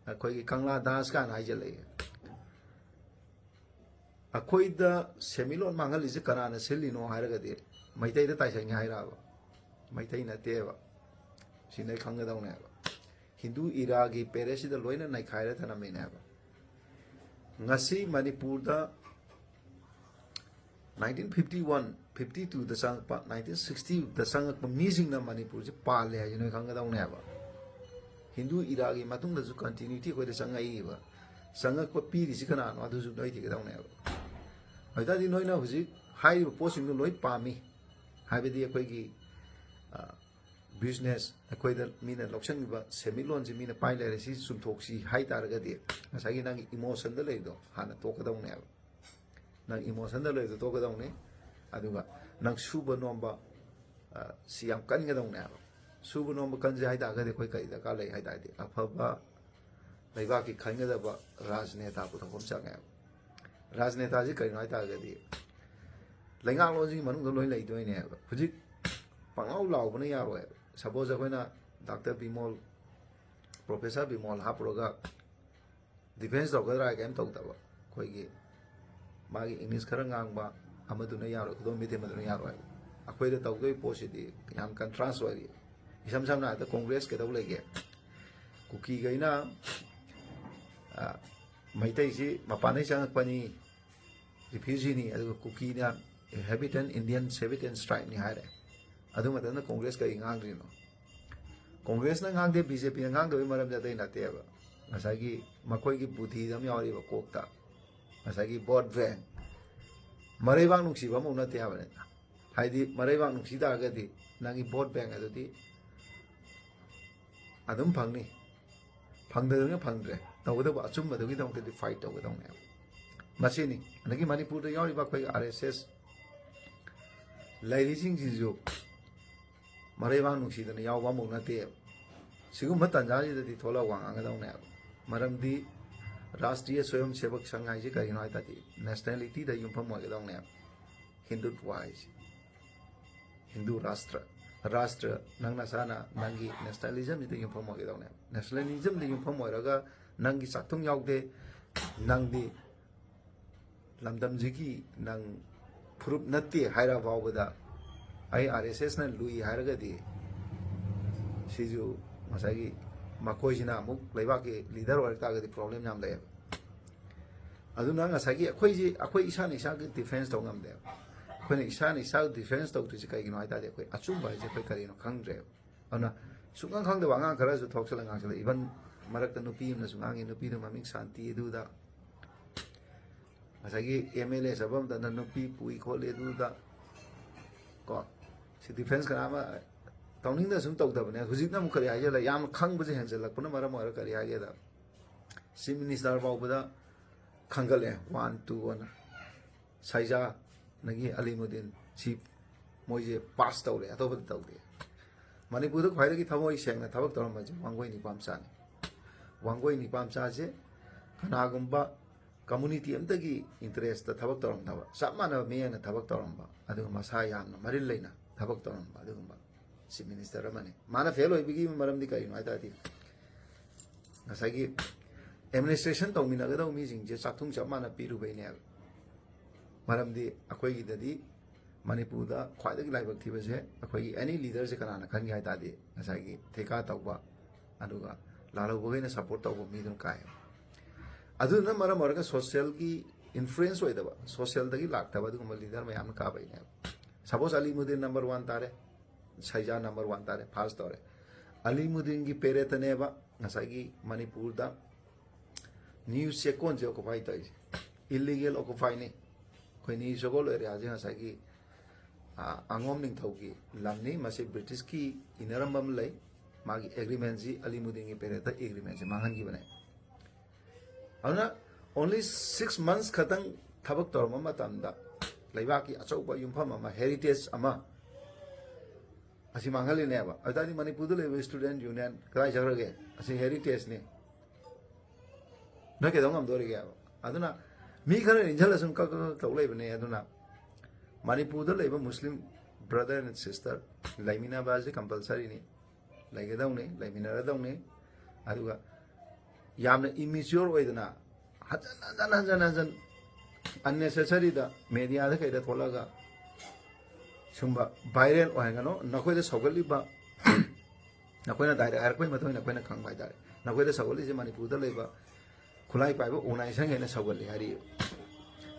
ꯑꯩꯈꯣꯏꯒꯤ ꯀꯪꯂꯥ ꯗꯥꯟꯁ ꯀꯥꯏꯅ ꯍꯥꯏꯖꯜꯂꯛꯑꯦ꯫ ꯑꯩꯈꯣꯏꯗ ꯁꯦꯟꯃꯤꯠꯂꯣꯟ ꯃꯥꯡꯍꯜꯂꯤꯁꯦ ꯀꯅꯥꯅ ꯁꯤꯜꯂꯤꯅꯣ ꯍꯥꯏꯔꯒꯗꯤ ꯃꯩꯇꯩꯗ ꯇꯥꯏꯁꯟꯒꯦ ꯍꯥꯏꯔꯛꯑꯕ? ꯃꯩꯇꯩ ꯅꯠꯇꯦꯕ꯫ ꯁꯤ ꯅꯣꯏ ꯈꯪꯒꯗꯧꯅꯦꯕ꯫ ꯍꯤꯟꯗꯨ ꯏꯔꯥꯒꯤ ꯄꯦꯔꯦꯁꯤꯗ ꯂꯣꯏꯅ ꯅꯩꯈꯥꯏꯔ ꯊꯅꯝꯃꯤꯅꯦꯕ꯫ ꯉꯁꯤ ꯃꯅꯤꯄꯨꯔꯗ nineteen fifty one fifty two ꯗ ꯆꯪꯉꯛꯄ, nineteen sixty ꯗ ꯆꯪꯉꯛꯄ ꯃꯤꯁꯤꯡꯅ ꯃꯅꯤꯄꯨꯔꯁꯤ ꯄꯥꯜꯂꯦ ꯍꯥꯏꯁꯦ ꯅꯣꯏ ꯈꯪꯒꯗꯧꯅꯦꯕ꯫ ꯍꯤꯟꯗꯨ ꯏꯔꯥꯒꯤ ꯃꯇꯨꯡꯗꯁꯨ continuity ꯑꯩꯈꯣꯏꯗ ꯆꯪꯉꯛꯏꯕ꯫ ꯆꯪꯉꯛꯄ ꯄꯤꯔꯤꯁꯤ ꯀꯅꯥꯅꯣ? ꯑꯗꯨꯁꯨ ꯅꯣꯏ ꯊꯤꯒꯗꯧꯅꯦꯕ꯫ ꯑꯗꯨ ꯑꯣꯏꯇꯥꯔꯗꯤ ꯅꯣꯏꯅ ꯍꯧꯖꯤꯛ ꯍꯥꯏꯔꯤꯕ ꯄꯣꯠꯁꯤꯡꯗꯣ ꯂꯣꯏ ꯄꯥꯝꯃꯤ꯫ ꯍꯥꯏꯕꯗꯤ ꯑꯩꯈꯣꯏꯒꯤ, ꯑ, business, ꯑꯩꯈꯣꯏꯗ ꯃꯤꯅ ꯂꯧꯁꯤꯟꯕ ꯁꯦꯟꯃꯤꯠꯂꯣꯟꯁꯤ ꯃꯤꯅ ꯄꯥꯏ ꯂꯩꯔꯦ, ꯁꯤ ꯆꯨꯝꯊꯣꯛꯁꯤ ꯍꯥꯏ ꯇꯥꯔꯒꯗꯤ ꯉꯁꯥꯏꯒꯤ ꯅꯪꯒꯤ emotionꯗ ꯂꯩꯕꯗꯣ ꯍꯥꯟꯅ ꯇꯣꯛꯀꯗꯧꯅꯦꯕ꯫ ꯅꯪ emotionꯗ ꯂꯩꯕꯗꯣ ꯇꯣꯛꯀꯗꯧꯅꯤ꯫ ꯑꯗꯨꯒ ꯅꯪ ꯁꯨꯕ ꯅꯣꯝꯕ, ꯑ, ꯁꯤ ꯌꯥꯝ ꯀꯟꯒꯗꯧꯅꯦꯕ꯫ ꯁꯨꯕ ꯅꯣꯝꯕ ꯀꯟꯁꯦ ꯍꯥꯏ ꯇꯥꯔꯒꯗꯤ ꯑꯩꯈꯣꯏ ꯀꯔꯤ ꯗꯔꯀꯥꯔ ꯂꯩ ꯍꯥꯏ ꯇꯥꯔꯗꯤ ꯑꯐꯕ ꯂꯩꯕꯥꯛꯀꯤ ꯈꯟꯒꯗꯕ ꯔꯥꯖꯅꯦꯇꯥ ꯄꯨꯊꯣꯛꯄ ꯑꯃ ꯆꯪꯉꯦꯕ꯫ ꯔꯥꯖꯅꯦꯇꯥꯁꯤ ꯀꯔꯤꯅꯣ ꯍꯥꯏ ꯇꯥꯔꯒꯗꯤ ꯂꯩꯉꯥꯛꯂꯣꯟꯁꯤꯒꯤ ꯃꯅꯨꯡꯗ ꯂꯣꯏ ꯂꯩꯗꯣꯏꯅꯦꯕ꯫ ꯍꯧꯖꯤꯛ ꯄꯪꯂꯥꯎ ꯂꯥꯎꯕꯅ ꯌꯥꯔꯣꯏꯕ꯫ Suppose ꯑꯩꯈꯣꯏꯅ doctor Bimol, professor Bimol ꯍꯥꯞꯄꯨꯔꯒ defence ꯇꯧꯒꯗ꯭ꯔꯥ ꯍꯥꯏ ꯀꯩꯝ ꯇꯧꯗꯕ꯫ ꯑꯩꯈꯣꯏꯒꯤ ꯃꯥꯒꯤ English ꯈꯔ ꯉꯥꯡꯕ ꯑꯃꯗꯨꯅ ꯌꯥꯔꯣꯏ, ꯈꯨꯗꯣꯝꯕꯤ ꯊꯦꯝꯕꯗꯨꯅ ꯌꯥꯔꯣꯏ꯫ ꯑꯩꯈꯣꯏꯗ ꯇꯧꯗꯣꯏ ꯄꯣꯠꯁꯤꯗꯤ ꯌꯥꯝ contrast ꯑꯣꯏꯔꯤ꯫ ꯏꯁꯝ ꯁꯝꯅ ꯍꯥꯏꯔꯕꯗ Congress ꯀꯩꯗꯧ ꯂꯩꯒꯦ? ꯀꯨꯀꯤꯈꯩꯅ, ꯑ, ꯃꯩꯇꯩꯁꯤ ꯃꯄꯥꯟꯗꯩ ꯆꯪꯉꯛꯄꯅꯤ, refugeeꯅꯤ, ꯑꯗꯨꯒ ꯀꯨꯀꯤꯅ inhabitant, Indian inhabitant tribeꯅꯤ ꯍꯥꯏꯔꯦ꯫ ꯑꯗꯨ ꯃꯇꯝꯗ Congress ꯀꯔꯤ ꯉꯥꯡꯗ꯭ꯔꯤꯅꯣ? Congressꯅ ꯉꯥꯡꯗꯦ, BJPꯅ ꯉꯥꯡꯗꯕꯒꯤ ꯃꯔꯝꯗꯤ ꯑꯇꯩ ꯅꯠꯇꯦꯕ꯫ ꯉꯁꯥꯏꯒꯤ ꯃꯈꯣꯏꯒꯤ ꯕꯨꯙꯤꯗ ꯑꯃ ꯌꯥꯎꯔꯤꯕ ꯀꯣꯛꯇ, ꯉꯁꯥꯏꯒꯤ vote bank, ꯃꯔꯩꯕꯥꯛ ꯅꯨꯡꯁꯤꯕ ꯑꯃꯐꯥꯎ ꯅꯠꯇꯦ ꯍꯥꯏꯕꯅꯤꯗ꯫ ꯍꯥꯏꯗꯤ ꯃꯔꯩꯕꯥꯛ ꯅꯨꯡꯁꯤ ꯇꯥꯔꯒꯗꯤ ꯅꯪꯒꯤ vote bank ꯑꯗꯨꯗꯤ ꯑꯗꯨꯝ ꯐꯪꯅꯤ꯫ ꯐꯪꯗꯗꯅ ꯐꯪꯗ꯭ꯔꯦ꯫ ꯇꯧꯒꯗꯕ ꯑꯆꯨꯝꯕꯗꯨꯒꯤꯗꯃꯛꯇꯗꯤ fight ꯇꯧꯒꯗꯧꯅꯦꯕ꯫ ꯃꯁꯤꯅꯤ꯫ ꯑꯗꯒꯤ ꯃꯅꯤꯄꯨꯔꯗ ꯌꯥꯎꯔꯤꯕ ꯑꯩꯈꯣꯏꯒꯤ RSS ꯂꯩꯔꯤꯁꯤꯡꯁꯤꯁꯨ ꯃꯔꯩꯕꯥꯛ ꯅꯨꯡꯁꯤꯗꯅ ꯌꯥꯎꯕ ꯑꯃꯐꯥꯎ ꯅꯠꯇꯦꯕ꯫ ꯁꯤꯒꯨꯝꯕ ꯇꯥꯟꯖꯥꯁꯤꯗꯗꯤ ꯊꯣꯛꯂꯛꯑ ꯋꯥ ꯉꯥꯡꯒꯗꯧꯅꯦꯕ꯫ ꯃꯔꯝꯗꯤ ꯔꯥꯁꯇ꯭ꯔꯤꯌ ꯁ꯭ꯋꯌꯝ ꯁꯦꯕꯛ ꯁꯪꯘ ꯍꯥꯏꯁꯦ ꯀꯔꯤꯅꯣ ꯍꯥꯏ ꯇꯥꯔꯗꯤ nationalityꯗ ꯌꯨꯝꯐꯝ ꯑꯣꯏꯒꯗꯧꯅꯦꯕ꯫ ꯍꯤꯟꯗꯨꯠꯋ ꯍꯥꯏꯁꯦ꯫ ꯍꯤꯟꯗꯨ ꯔꯥꯁꯇ꯭ꯔ, ꯔꯥꯁꯇ꯭ꯔ, ꯅꯪ ꯅꯁꯥꯅ ꯅꯪꯒꯤ nationalismꯁꯤꯗ ꯌꯨꯝꯐꯝ ꯑꯣꯏꯒꯗꯧꯅꯦꯕ꯫ Nationalismꯗ ꯌꯨꯝꯐꯝ ꯑꯣꯏꯔꯒ ꯅꯪꯒꯤ ꯆꯥꯛꯊꯨꯡ ꯌꯥꯎꯗꯦ, ꯅꯪꯗꯤ ꯂꯝꯗꯝꯁꯤꯒꯤ ꯅꯪ ꯐꯨꯔꯨꯞ ꯅꯠꯇꯦ ꯍꯥꯏꯔ ꯐꯥꯎꯕꯗ ꯑꯩ ꯑꯥꯔ ꯑꯦꯁ ꯑꯦꯁꯅ ꯂꯨꯏ ꯍꯥꯏꯔꯒꯗꯤ ꯁꯤꯁꯨ ꯉꯁꯥꯏꯒꯤ ꯃꯈꯣꯏꯁꯤꯅ ꯑꯃꯨꯛ ꯂꯩꯕꯥꯛꯀꯤ ꯂꯤꯗꯔ ꯑꯣꯏꯔꯛ ꯇꯥꯔꯒꯗꯤ ꯄ꯭ꯔꯣꯕ꯭ꯂꯦꯝ ꯌꯥꯝ ꯂꯩꯌꯦꯕ꯫ ꯑꯗꯨꯅ ꯉꯁꯥꯏꯒꯤ ꯑꯩꯈꯣꯏꯁꯤ ꯑꯩꯈꯣꯏ ꯏꯁꯥꯅ ꯏꯁꯥꯒꯤ ꯗꯤꯐꯦꯟꯁ ꯇꯧ ꯉꯝꯗꯦꯕ꯫ ꯑꯩꯈꯣꯏꯅ ꯏꯁꯥꯅ ꯏꯁꯥ ꯗꯤꯐꯦꯟꯁ ꯇꯧꯗ꯭ꯔꯤꯁꯦ ꯀꯩꯒꯤꯅꯣ ꯍꯥꯏ ꯇꯥꯔꯗꯤ ꯑꯩꯈꯣꯏ ꯑꯆꯨꯝꯕ ꯍꯥꯏꯁꯦ ꯑꯩꯈꯣꯏ ꯀꯔꯤꯅꯣ ꯈꯪꯗ꯭ꯔꯦꯕ꯫ ꯑꯗꯨꯅ ꯁꯨꯡꯈꯪ ꯈꯪꯗꯕ ꯑꯉꯥꯡ ꯈꯔꯁꯨ ꯊꯣꯛꯆꯜꯂ ꯉꯥꯡꯁꯜꯂꯦ꯫ ꯏꯚꯟ ꯃꯔꯛꯇ ꯅꯨꯄꯤ ꯑꯃꯅꯁꯨ ꯉꯥꯡꯉꯤ, ꯅꯨꯄꯤꯗꯣ ꯃꯃꯤꯡ ꯁꯥꯟꯇꯤ ꯑꯗꯨꯗ ꯉꯁꯥꯏꯒꯤ ꯑꯦꯝ ꯑꯦꯜ ꯑꯦ ꯆꯠꯐꯝꯗꯅ ꯅꯨꯄꯤ ꯄꯨꯏ ꯈꯣꯠꯂꯤ ꯑꯗꯨꯗ ꯀꯣ ꯁꯤ ꯗꯤꯐꯦꯟꯁ ꯀꯅꯥ ꯑꯃ ꯇꯧꯅꯤꯡꯗ ꯁꯨꯝ ꯇꯧꯗꯕꯅꯦ꯫ ꯍꯧꯖꯤꯛꯅ ꯑꯃꯨꯛ ꯀꯔꯤ ꯍꯥꯏꯖꯜꯂꯦ, ꯌꯥꯝꯅ ꯈꯪꯕꯁꯦ ꯍꯦꯟꯖꯜꯂꯛꯄꯅ ꯃꯔꯝ ꯑꯣꯏꯔꯒ ꯀꯔꯤ ꯍꯥꯏꯒꯦꯗ ꯆꯤꯐ ꯃꯤꯅꯤꯁꯇꯔ ꯐꯥꯎꯕꯗ ꯈꯪꯒꯠꯂꯦ ꯋꯥꯟ ꯇꯨ ꯑꯅ꯫ ꯁꯥꯏꯖꯥ ꯅꯒꯤ ꯑꯂꯤꯃꯨꯗꯤꯟ ꯁꯤ ꯃꯣꯏꯁꯦ ꯄꯥꯁ ꯇꯧꯔꯦ, ꯑꯇꯣꯞꯄꯗ ꯇꯧꯗꯦ꯫ ꯃꯅꯤꯄꯨꯔꯗ ꯈ꯭ꯋꯥꯏꯗꯒꯤ ꯊꯃꯣꯏ ꯁꯦꯡꯅ ꯊꯕꯛ ꯇꯧꯔꯝꯕꯁꯦ ꯋꯥꯡꯒꯣꯏ ꯅꯤꯄꯥꯝꯆꯥꯅꯤ꯫ ꯋꯥꯡꯒꯣꯏ ꯅꯤꯄꯥꯝꯆꯥꯁꯦ ꯀꯅꯥꯒꯨꯝꯕ ꯀꯝꯃꯨꯅꯤꯇꯤ ꯑꯃꯇꯒꯤ ꯏꯟꯇꯔꯦꯁꯇ ꯊꯕꯛ ꯇꯧꯔꯝꯗꯕ, ꯆꯞ ꯃꯥꯟꯅꯕ ꯃꯤꯠꯌꯦꯡꯅ ꯊꯕꯛ ꯇꯧꯔꯝꯕ, ꯑꯗꯨꯒ ꯃꯁꯥ ꯌꯥꯝꯅ ꯃꯔꯤꯜ ꯂꯩꯅ ꯊꯕꯛ ꯇꯧꯔꯝꯕ ꯑꯗꯨꯒꯨꯝꯕ ꯆꯤꯐ ꯃꯤꯅꯤꯁꯇꯔ ꯑꯃꯅꯤ꯫ ꯃꯥꯅ ꯐꯦꯜ ꯑꯣꯏꯕꯒꯤ ꯃꯔꯝꯗꯤ ꯀꯔꯤꯅꯣ ꯍꯥꯏ ꯇꯥꯔꯗꯤ ꯉꯁꯥꯏꯒꯤ ꯑꯦꯗꯃꯤꯅꯤꯁꯇ꯭ꯔꯦꯁꯟ ꯇꯧꯃꯤꯟꯅꯒꯗꯧꯕ ꯃꯤꯁꯤꯡꯁꯦ ꯆꯥꯛꯊꯨꯡ ꯆꯞ ꯃꯥꯟꯅ ꯄꯤꯔꯨꯕꯩꯅꯦꯕ꯫ ꯃꯔꯝꯗꯤ ꯑꯩꯈꯣꯏꯒꯤꯗꯗꯤ ꯃꯅꯤꯄꯨꯔꯗ ꯈ꯭ꯋꯥꯏꯗꯒꯤ ꯂꯥꯏꯕꯛ ꯊꯤꯕꯁꯦ ꯑꯩꯈꯣꯏꯒꯤ ꯑꯦꯅꯤ ꯂꯤꯗꯔꯁꯦ ꯀꯅꯥꯅ ꯈꯟꯒꯦ ꯍꯥꯏ ꯇꯥꯔꯗꯤ ꯉꯁꯥꯏꯒꯤ ꯊꯦꯀꯥ ꯇꯧꯕ ꯑꯗꯨꯒ ꯂꯥꯜꯍꯧꯕꯈꯩꯅ ꯁꯞꯄꯣꯔꯠ ꯇꯧꯕ ꯃꯤꯗꯨꯅ ꯀꯥꯏꯌꯦꯕ꯫ ꯑꯗꯨꯗꯨꯅ ꯃꯔꯝ ꯑꯣꯏꯔꯒ ꯁꯣꯁꯦꯜꯒꯤ ꯏꯟꯐ꯭ꯂꯨꯌꯦꯟꯁ ꯑꯣꯏꯗꯕ, ꯁꯣꯁꯦꯜꯗꯒꯤ ꯂꯥꯛꯇꯕ ꯑꯗꯨꯒꯨꯝꯕ ꯂꯤꯗꯔ ꯃꯌꯥꯝꯅ ꯀꯥꯕꯩꯅꯦꯕ꯫ ꯁꯄꯣꯁ ꯑꯂꯤꯃꯨꯗꯤꯟ ꯅꯝꯕꯔ ꯋꯥꯟ ꯇꯥꯔꯦ, ꯁꯥꯏꯖꯥ ꯅꯝꯕꯔ ꯋꯥꯟ ꯇꯥꯔꯦ, ꯐꯥꯔꯁ ꯇꯧꯔꯦ꯫ ꯑꯂꯤꯃꯨꯗꯤꯟꯒꯤ ꯄꯦꯔꯦꯠꯇꯅꯦꯕ ꯉꯁꯥꯏꯒꯤ ꯃꯅꯤꯄꯨꯔꯗ ꯅ꯭ꯌꯨ ꯆꯦꯛꯀꯣꯟꯁꯦ ꯑꯣꯀꯨꯄꯥꯏ ꯇꯧꯔꯤꯁꯦ꯫ ꯏꯜꯂꯤꯒꯦꯜ ꯑꯣꯀꯨꯄꯥꯏꯅꯤ꯫ ꯑꯩꯈꯣꯏ ꯅ꯭ꯌꯨ ꯆꯦꯛꯀꯣꯟ ꯑꯦꯔꯤꯌꯥꯁꯦ ꯉꯁꯥꯏꯒꯤ ꯑ, ꯑꯉꯣꯝ ꯅꯤꯡꯊꯧꯒꯤ ꯂꯝꯅꯤ꯫ ꯃꯁꯤ ꯕ꯭ꯔꯤꯇꯤꯁꯀꯤ ꯏꯟꯅꯔꯝꯕ ꯑꯃ ꯂꯩ꯫ ꯃꯥꯒꯤ ꯑꯦꯒ꯭ꯔꯤꯃꯦꯟꯁꯤ ꯑꯂꯤꯃꯨꯗꯤꯟꯒꯤ ꯄꯦꯔꯦꯠꯇ ꯑꯦꯒ꯭ꯔꯤꯃꯦꯟꯁꯤ ꯃꯥꯡꯍꯟꯈꯤꯕꯅꯦ꯫ ꯑꯗꯨꯅ ꯑꯣꯟꯂꯤ ꯁꯤꯛꯁ ꯃꯟꯁ ꯈꯛꯇꯪ ꯊꯕꯛ ꯇꯧꯔꯝꯕ ꯃꯇꯝꯗ ꯂꯩꯕꯥꯛꯀꯤ ꯑꯆꯧꯕ ꯌꯨꯝꯐꯝ ꯑꯃ, ꯍꯦꯔꯤꯇꯦꯖ ꯑꯃ ꯑꯁꯤ ꯃꯥꯡꯍꯜꯂꯤꯅꯦꯕ꯫ ꯑꯗꯨ ꯇꯥꯔꯗꯤ ꯃꯅꯤꯄꯨꯔꯗ ꯂꯩꯕ ꯁ꯭ꯇꯨꯗꯦꯟꯠ ꯌꯨꯅꯤꯌꯟ ꯀꯗꯥꯏ ꯆꯠꯈ꯭ꯔꯒꯦ? ꯑꯁꯤ ꯍꯦꯔꯤꯇꯦꯖꯅꯤ꯫ ꯅꯣꯏ ꯀꯩꯗꯧ ꯉꯝꯗꯣꯔꯤꯒꯦꯕ? ꯑꯗꯨꯅ ꯃꯤ ꯈꯔ ꯏꯟꯁꯤꯜꯂ ꯁꯨꯝ ꯀꯛ ꯀꯛ ꯀꯛ ꯇꯧ ꯂꯩꯕꯅꯦ꯫ ꯑꯗꯨꯅ ꯃꯅꯤꯄꯨꯔꯗ ꯂꯩꯕ ꯃꯨꯁꯂꯤꯝ ꯕ꯭ꯔꯗꯔ ꯑꯦꯟ ꯁꯤꯁꯇꯔ ꯂꯩꯃꯤꯟꯅꯕ ꯑꯁꯤ ꯀꯝꯄꯜꯁꯔꯤꯅꯤ꯫ ꯂꯩꯒꯗꯧꯅꯤ, ꯂꯩꯃꯤꯟꯅꯔꯗꯧꯅꯤ꯫ ꯑꯗꯨꯒ ꯌꯥꯝꯅ ꯏꯃꯤꯆ꯭ꯌꯣꯔ ꯑꯣꯏꯗꯅ ꯍꯟꯖꯟ ꯍꯟꯖꯟ ꯍꯟꯖꯟ ꯍꯟꯖꯟ unnecessary ꯗ media ꯗ ꯀꯩꯗ ꯊꯣꯛꯂꯛꯑꯒ ꯁꯨꯝꯕ viral ꯑꯣꯏꯍꯟꯒꯅꯨ꯫ ꯅꯈꯣꯏꯗ ꯁꯧꯒꯠꯂꯤꯕ, ꯅꯈꯣꯏꯅ direct ꯍꯥꯏꯔꯛꯄꯒꯤ ꯃꯇꯨꯡ ꯏꯟꯅ ꯑꯩꯈꯣꯏꯅ ꯈꯪꯕ ꯍꯥꯏꯇꯥꯔꯦ, ꯅꯈꯣꯏꯗ ꯁꯧꯒꯠꯂꯤꯁꯦ ꯃꯅꯤꯄꯨꯔꯗ ꯂꯩꯕ ꯈꯨꯠꯂꯥꯏ ꯄꯥꯏꯕ organization ꯈꯩꯅ ꯁꯧꯒꯠꯂꯤ ꯍꯥꯏꯔꯤꯕ꯫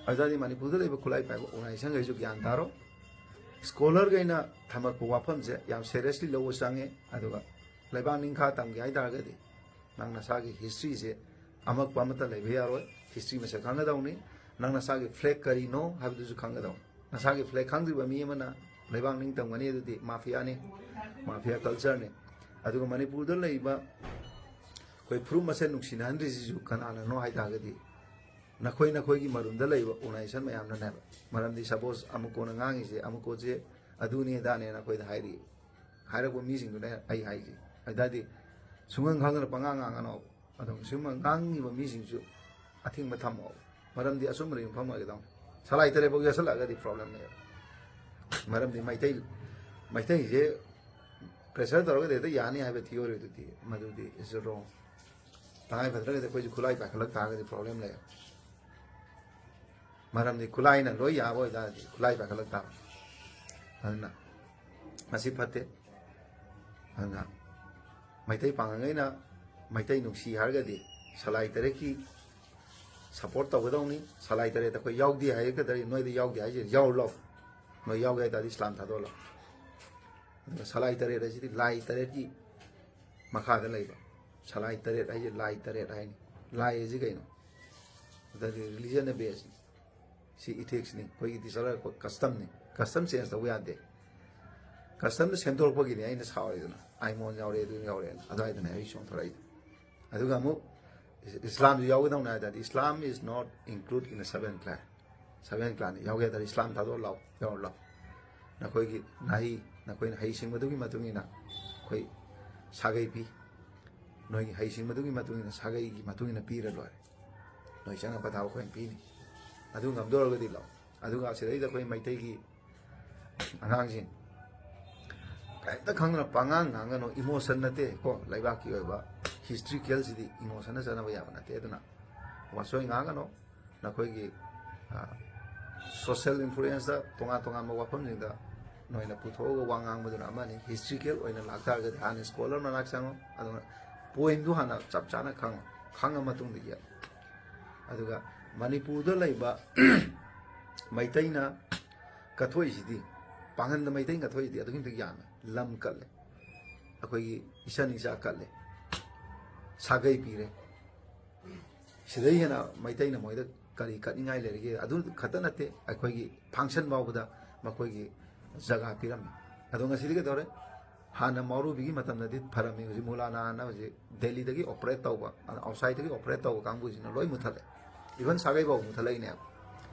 ꯑꯗꯨꯗꯤ ꯃꯅꯤꯄꯨꯔꯗ ꯂꯩꯕ ꯈꯨꯠꯂꯥꯏ ꯄꯥꯏꯕ organization ꯈꯩꯁꯨ ꯒ꯭ꯌꯥꯟ ꯇꯥꯔꯣ꯫ Scholar ꯈꯩꯅ ꯊꯝꯃꯛꯄ ꯋꯥꯐꯝꯁꯦ ꯌꯥꯝ seriously ꯂꯧꯕ ꯆꯪꯉꯦ꯫ ꯑꯗꯨꯒ ꯂꯩꯕꯥꯛ ꯅꯤꯡꯈꯥ ꯇꯝꯒꯦ ꯍꯥꯏ ꯇꯥꯔꯒꯗꯤ ꯅꯪ ꯅꯁꯥꯒꯤ history ꯁꯦ ꯑꯃꯛꯄ ꯑꯃꯠꯇ ꯂꯩꯕ ꯌꯥꯔꯣꯏ꯫ History ꯃꯁꯛ ꯈꯪꯒꯗꯧꯅꯤ꯫ ꯅꯪ ꯅꯁꯥꯒꯤ flag ꯀꯔꯤꯅꯣ ꯍꯥꯏꯕꯗꯨꯁꯨ ꯈꯪꯒꯗꯧꯅꯤ꯫ ꯅꯁꯥꯒꯤ flag ꯈꯪꯗ꯭ꯔꯤꯕ ꯃꯤ ꯑꯃꯅ ꯂꯩꯕꯥꯛ ꯅꯤꯡꯇꯝꯒꯅꯤ, ꯑꯗꯨꯗꯤ mafia ꯅꯤ, mafia culture ꯅꯤ꯫ ꯑꯗꯨꯒ ꯃꯅꯤꯄꯨꯔꯗ ꯂꯩꯕ ꯑꯩꯈꯣꯏ ꯐꯨꯔꯨꯞ ꯃꯁꯦꯟ ꯅꯨꯡꯁꯤꯅꯍꯟꯗ꯭ꯔꯤꯁꯤꯁꯨ ꯀꯅꯥꯅꯅꯣ ꯍꯥꯏ ꯇꯥꯔꯒꯗꯤ ꯅꯈꯣꯏ ꯅꯈꯣꯏꯒꯤ ꯃꯔꯨꯝꯗ ꯂꯩꯕ organization ꯃꯌꯥꯝꯅꯅꯦꯕ꯫ ꯃꯔꯝꯗꯤ suppose ꯑꯃꯨꯛꯀꯣꯟꯅ ꯉꯥꯡꯉꯤꯁꯦ, ꯑꯃꯨꯛꯀꯣꯠꯁꯦ ꯑꯗꯨꯅꯤ ꯑꯗꯥꯅꯦꯅ ꯑꯩꯈꯣꯏꯗ ꯍꯥꯏꯔꯤ, ꯍꯥꯏꯔꯛꯄ ꯃꯤꯁꯤꯡꯗꯨꯅ ꯑꯩ ꯍꯥꯏꯁꯦ꯫ ꯑꯗꯨ ꯇꯥꯔꯗꯤ ꯁꯨꯡꯈꯪ ꯈꯪꯗꯅ ꯄꯉꯥꯡ ꯉꯥꯡꯒꯅꯣ꯫ ꯑꯗꯨꯝ ꯁꯨꯝ ꯉꯥꯡꯉꯤꯕ ꯃꯤꯁꯤꯡꯁꯨ ꯑꯊꯤꯡꯕ ꯊꯝꯃꯣ꯫ ꯃꯔꯝꯗꯤ ꯑꯆꯨꯝꯕꯗ ꯌꯨꯝꯐꯝ ꯑꯣꯏꯒꯗꯧꯅꯤ꯫ ꯁꯂꯥꯏ ꯇꯔꯦꯠꯐꯥꯎ ꯌꯦꯠꯁꯜꯂꯛꯑꯒꯗꯤ problem ꯅꯦꯕ꯫ ꯃꯔꯝꯗꯤ ꯃꯩꯇꯩ, ꯃꯩꯇꯩꯁꯦ pressure ꯇꯧꯔꯒꯗꯤ ꯍꯦꯛꯇ ꯌꯥꯅꯤ ꯍꯥꯏꯕ theory ꯗꯨꯗꯤ ꯃꯗꯨꯗꯤ is wrong꯫ ꯇꯉꯥꯏ ꯐꯗ꯭ꯔꯒꯗꯤ ꯑꯩꯈꯣꯏꯁꯨ ꯈꯨꯠꯂꯥꯏ ꯄꯥꯏꯈꯠꯂꯛ ꯇꯥꯔꯒꯗꯤ problem ꯂꯩ꯫ ꯃꯔꯝꯗꯤ ꯈꯨꯠꯂꯥꯏꯅ ꯂꯣꯏ ꯌꯥꯕ ꯑꯣꯏꯇꯥꯔꯗꯤ ꯈꯨꯠꯂꯥꯏ ꯄꯥꯏꯈꯠꯂꯛ ꯇꯥꯕ꯫ ꯑꯗꯨꯅ ꯃꯁꯤ ꯐꯠꯇꯦ꯫ ꯑꯗꯨꯅ ꯃꯩꯇꯩ ꯄꯥꯉꯜꯈꯩꯅ ꯃꯩꯇꯩ ꯅꯨꯡꯁꯤ ꯍꯥꯏꯔꯒꯗꯤ ꯁꯂꯥꯏ ꯇꯔꯦꯠꯀꯤ support ꯇꯧꯒꯗꯧꯅꯤ꯫ ꯁꯂꯥꯏ ꯇꯔꯦꯠꯇ ꯑꯩꯈꯣꯏ ꯌꯥꯎꯗꯦ ꯍꯥꯏꯒꯗ꯭ꯔꯗꯤ ꯅꯣꯏꯗ ꯌꯥꯎꯗꯦ ꯍꯥꯏꯁꯦ ꯌꯥꯎꯔꯨ ꯂꯥꯎ꯫ ꯅꯣꯏ ꯌꯥꯎꯒꯦ ꯍꯥꯏ ꯇꯥꯔꯗꯤ ꯏꯁꯂꯥꯝ ꯊꯥꯗꯣꯛꯑꯣ ꯂꯥꯎ꯫ ꯑꯗꯨꯒ ꯁꯂꯥꯏ ꯇꯔꯦꯠ ꯍꯥꯏꯁꯤꯗꯤ ꯂꯥꯏ ꯇꯔꯦꯠꯀꯤ ꯃꯈꯥꯗ ꯂꯩꯕ꯫ ꯁꯂꯥꯏ ꯇꯔꯦꯠ ꯍꯥꯏꯁꯦ ꯂꯥꯏ ꯇꯔꯦꯠ ꯍꯥꯏꯅꯤ꯫ ꯂꯥꯏ ꯍꯥꯏꯁꯤ ꯀꯩꯅꯣ? ꯑꯗꯨꯗꯤ religion ꯅ base ꯅꯤ꯫ ꯁꯤ ethics ꯅꯤ, ꯑꯩꯈꯣꯏꯒꯤ ꯗꯤꯁ-, custom ꯅꯤ꯫ Custom change ꯇꯧꯕ ꯌꯥꯗꯦ꯫ Custom ꯗ ꯁꯦꯝꯗꯣꯔꯛꯄꯒꯤꯅꯤ ꯑꯩꯅ ꯁꯥꯎꯔꯤꯗꯨꯅ, ꯑꯥꯏꯃꯣꯟ ꯌꯥꯎꯔꯦ, ꯑꯗꯨ ꯌꯥꯎꯔꯦꯅ꯫ ꯑꯗꯨꯋꯥꯏꯗꯅꯦ ꯑꯩ ꯆꯣꯡꯊꯣꯔꯛꯏꯗꯣ꯫ ꯑꯗꯨꯒ ꯑꯃꯨꯛ ꯏꯁ-, ꯏꯁꯂꯥꯝꯁꯨ ꯌꯥꯎꯒꯗꯧꯅꯦ ꯍꯥꯏ ꯇꯥꯔꯗꯤ, Islam is not include in the seven clan꯫ Seven clan ꯌꯥꯎꯒꯦ ꯍꯥꯏ ꯇꯥꯔꯗꯤ ꯏꯁꯂꯥꯝ ꯊꯥꯗꯣꯛꯑ ꯂꯥꯎ, ꯌꯥꯎꯔ ꯂꯥꯎ꯫ ꯅꯈꯣꯏꯒꯤ ꯅꯍꯩ, ꯅꯈꯣꯏꯅ ꯍꯩꯁꯤꯡꯕꯗꯨꯒꯤ ꯃꯇꯨꯡ ꯏꯟꯅ ꯑꯩꯈꯣꯏ ꯁꯥꯒꯩ ꯄꯤ꯫ ꯅꯣꯏꯒꯤ ꯍꯩꯁꯤꯡꯕꯗꯨꯒꯤ ꯃꯇꯨꯡ ꯏꯟꯅ, ꯁꯥꯒꯩꯒꯤ ꯃꯇꯨꯡ ꯏꯟꯅ ꯄꯤꯔ ꯂꯣꯏꯔꯦ꯫ ꯅꯣꯏ ꯆꯪꯉꯛꯄ ꯊꯥꯕ ꯑꯩꯈꯣꯏꯅ ꯄꯤꯅꯤ꯫ ꯑꯗꯨ ꯉꯝꯗꯧꯔꯒꯗꯤ ꯂꯥꯛꯑꯣ꯫ ꯑꯗꯨꯒ ꯁꯤꯗꯩꯗ ꯑꯩꯈꯣꯏ ꯃꯩꯇꯩꯒꯤ ꯑꯉꯥꯡꯁꯤꯡ ꯀꯔꯤꯝꯇ ꯈꯪꯗꯅ ꯄꯉꯥꯡ ꯉꯥꯡꯒꯅꯨ꯫ Emotion ꯅꯠꯇꯦ ꯀꯣ, ꯂꯩꯕꯥꯛꯀꯤ ꯑꯣꯏꯕ historical ꯁꯤꯗꯤ emotion ꯅ ꯆꯠꯅꯕ ꯌꯥꯕ ꯅꯠꯇꯦ꯫ ꯑꯗꯨꯅ ꯋꯥꯆꯣꯏ ꯉꯥꯡꯒꯅꯨ꯫ ꯅꯈꯣꯏꯒꯤ ꯁꯣꯁꯦꯜ ꯏꯟꯐ꯭ꯂꯨꯌꯦꯟꯁꯇ ꯇꯣꯉꯥꯟ ꯇꯣꯉꯥꯟꯕ ꯋꯥꯐꯝꯁꯤꯡꯗ ꯅꯣꯏꯅ ꯄꯨꯊꯣꯛꯑꯒ ꯋꯥ ꯉꯥꯡꯕꯗꯨꯅ ꯑꯃꯅꯤ꯫ ꯍꯤꯁꯇ꯭ꯔꯤꯀꯦꯜ ꯑꯣꯏꯅ ꯂꯥꯛꯇꯥꯔꯒꯗꯤ ꯍꯥꯟꯅ ꯁ꯭ꯀꯣꯂꯔ ꯃꯅꯥꯛ ꯆꯪꯉꯣ, ꯑꯗꯨꯒ ꯄꯣꯏꯟꯗꯨ ꯍꯥꯟꯅ ꯆꯞ ꯆꯥꯅ ꯈꯪꯉꯣ꯫ ꯈꯪꯉ ꯃꯇꯨꯡꯗ ꯌꯦꯛ꯫ ꯑꯗꯨꯒ ꯃꯅꯤꯄꯨꯔꯗ ꯂꯩꯕ ꯃꯩꯇꯩꯅ ꯀꯠꯊꯣꯛꯏꯁꯤꯗꯤ, ꯄꯥꯡꯒꯟꯗ ꯃꯩꯇꯩꯅ ꯀꯠꯊꯣꯛꯏꯁꯤꯗꯤ ꯑꯗꯨꯛꯀꯤ ꯃꯇꯤꯛ ꯌꯥꯝꯃꯦ꯫ ꯂꯝ ꯀꯠꯂꯦ, ꯑꯩꯈꯣꯏꯒꯤ ꯏꯁꯟ ꯏꯆꯥ ꯀꯠꯂꯦ, ꯁꯥꯒꯩ ꯄꯤꯔꯦ꯫ ꯁꯤꯗꯩ ꯍꯦꯟꯅ ꯃꯩꯇꯩꯅ ꯃꯣꯏꯗ ꯀꯔꯤ ꯀꯠꯅꯤꯡꯉꯥꯏ ꯂꯩꯔꯤꯒꯦ? ꯑꯗꯨ ꯈꯛꯇ ꯅꯠꯇꯦ, ꯑꯩꯈꯣꯏꯒꯤ ꯐꯪꯁꯟ ꯐꯥꯎꯕꯗ ꯃꯈꯣꯏꯒꯤ ꯖꯒꯥ ꯄꯤꯔꯝꯃꯤ꯫ ꯑꯗꯣ ꯉꯁꯤꯗꯤ ꯀꯩꯗꯧꯔꯦ? ꯍꯥꯟꯅ ꯃꯧꯔꯨꯕꯤꯒꯤ ꯃꯇꯝꯗꯗꯤ ꯐꯔꯝꯃꯤ, ꯍꯧꯖꯤꯛ ꯃꯨꯂꯥꯅꯥꯅ ꯍꯧꯖꯤꯛ ꯗꯦꯜꯂꯤꯗꯒꯤ ꯑꯣꯄꯔꯦꯠ ꯇꯧꯕ, ꯑꯥꯎꯠꯁꯥꯏꯗꯇꯒꯤ ꯑꯣꯄꯔꯦꯠ ꯇꯧꯕ ꯀꯥꯡꯕꯨꯁꯤꯅ ꯂꯣꯏ ꯃꯨꯊꯠꯂꯦ꯫ ꯏꯚꯟ ꯁꯥꯒꯩ ꯐꯥꯎ ꯃꯨꯊꯠꯂꯛꯏꯅꯦꯕ꯫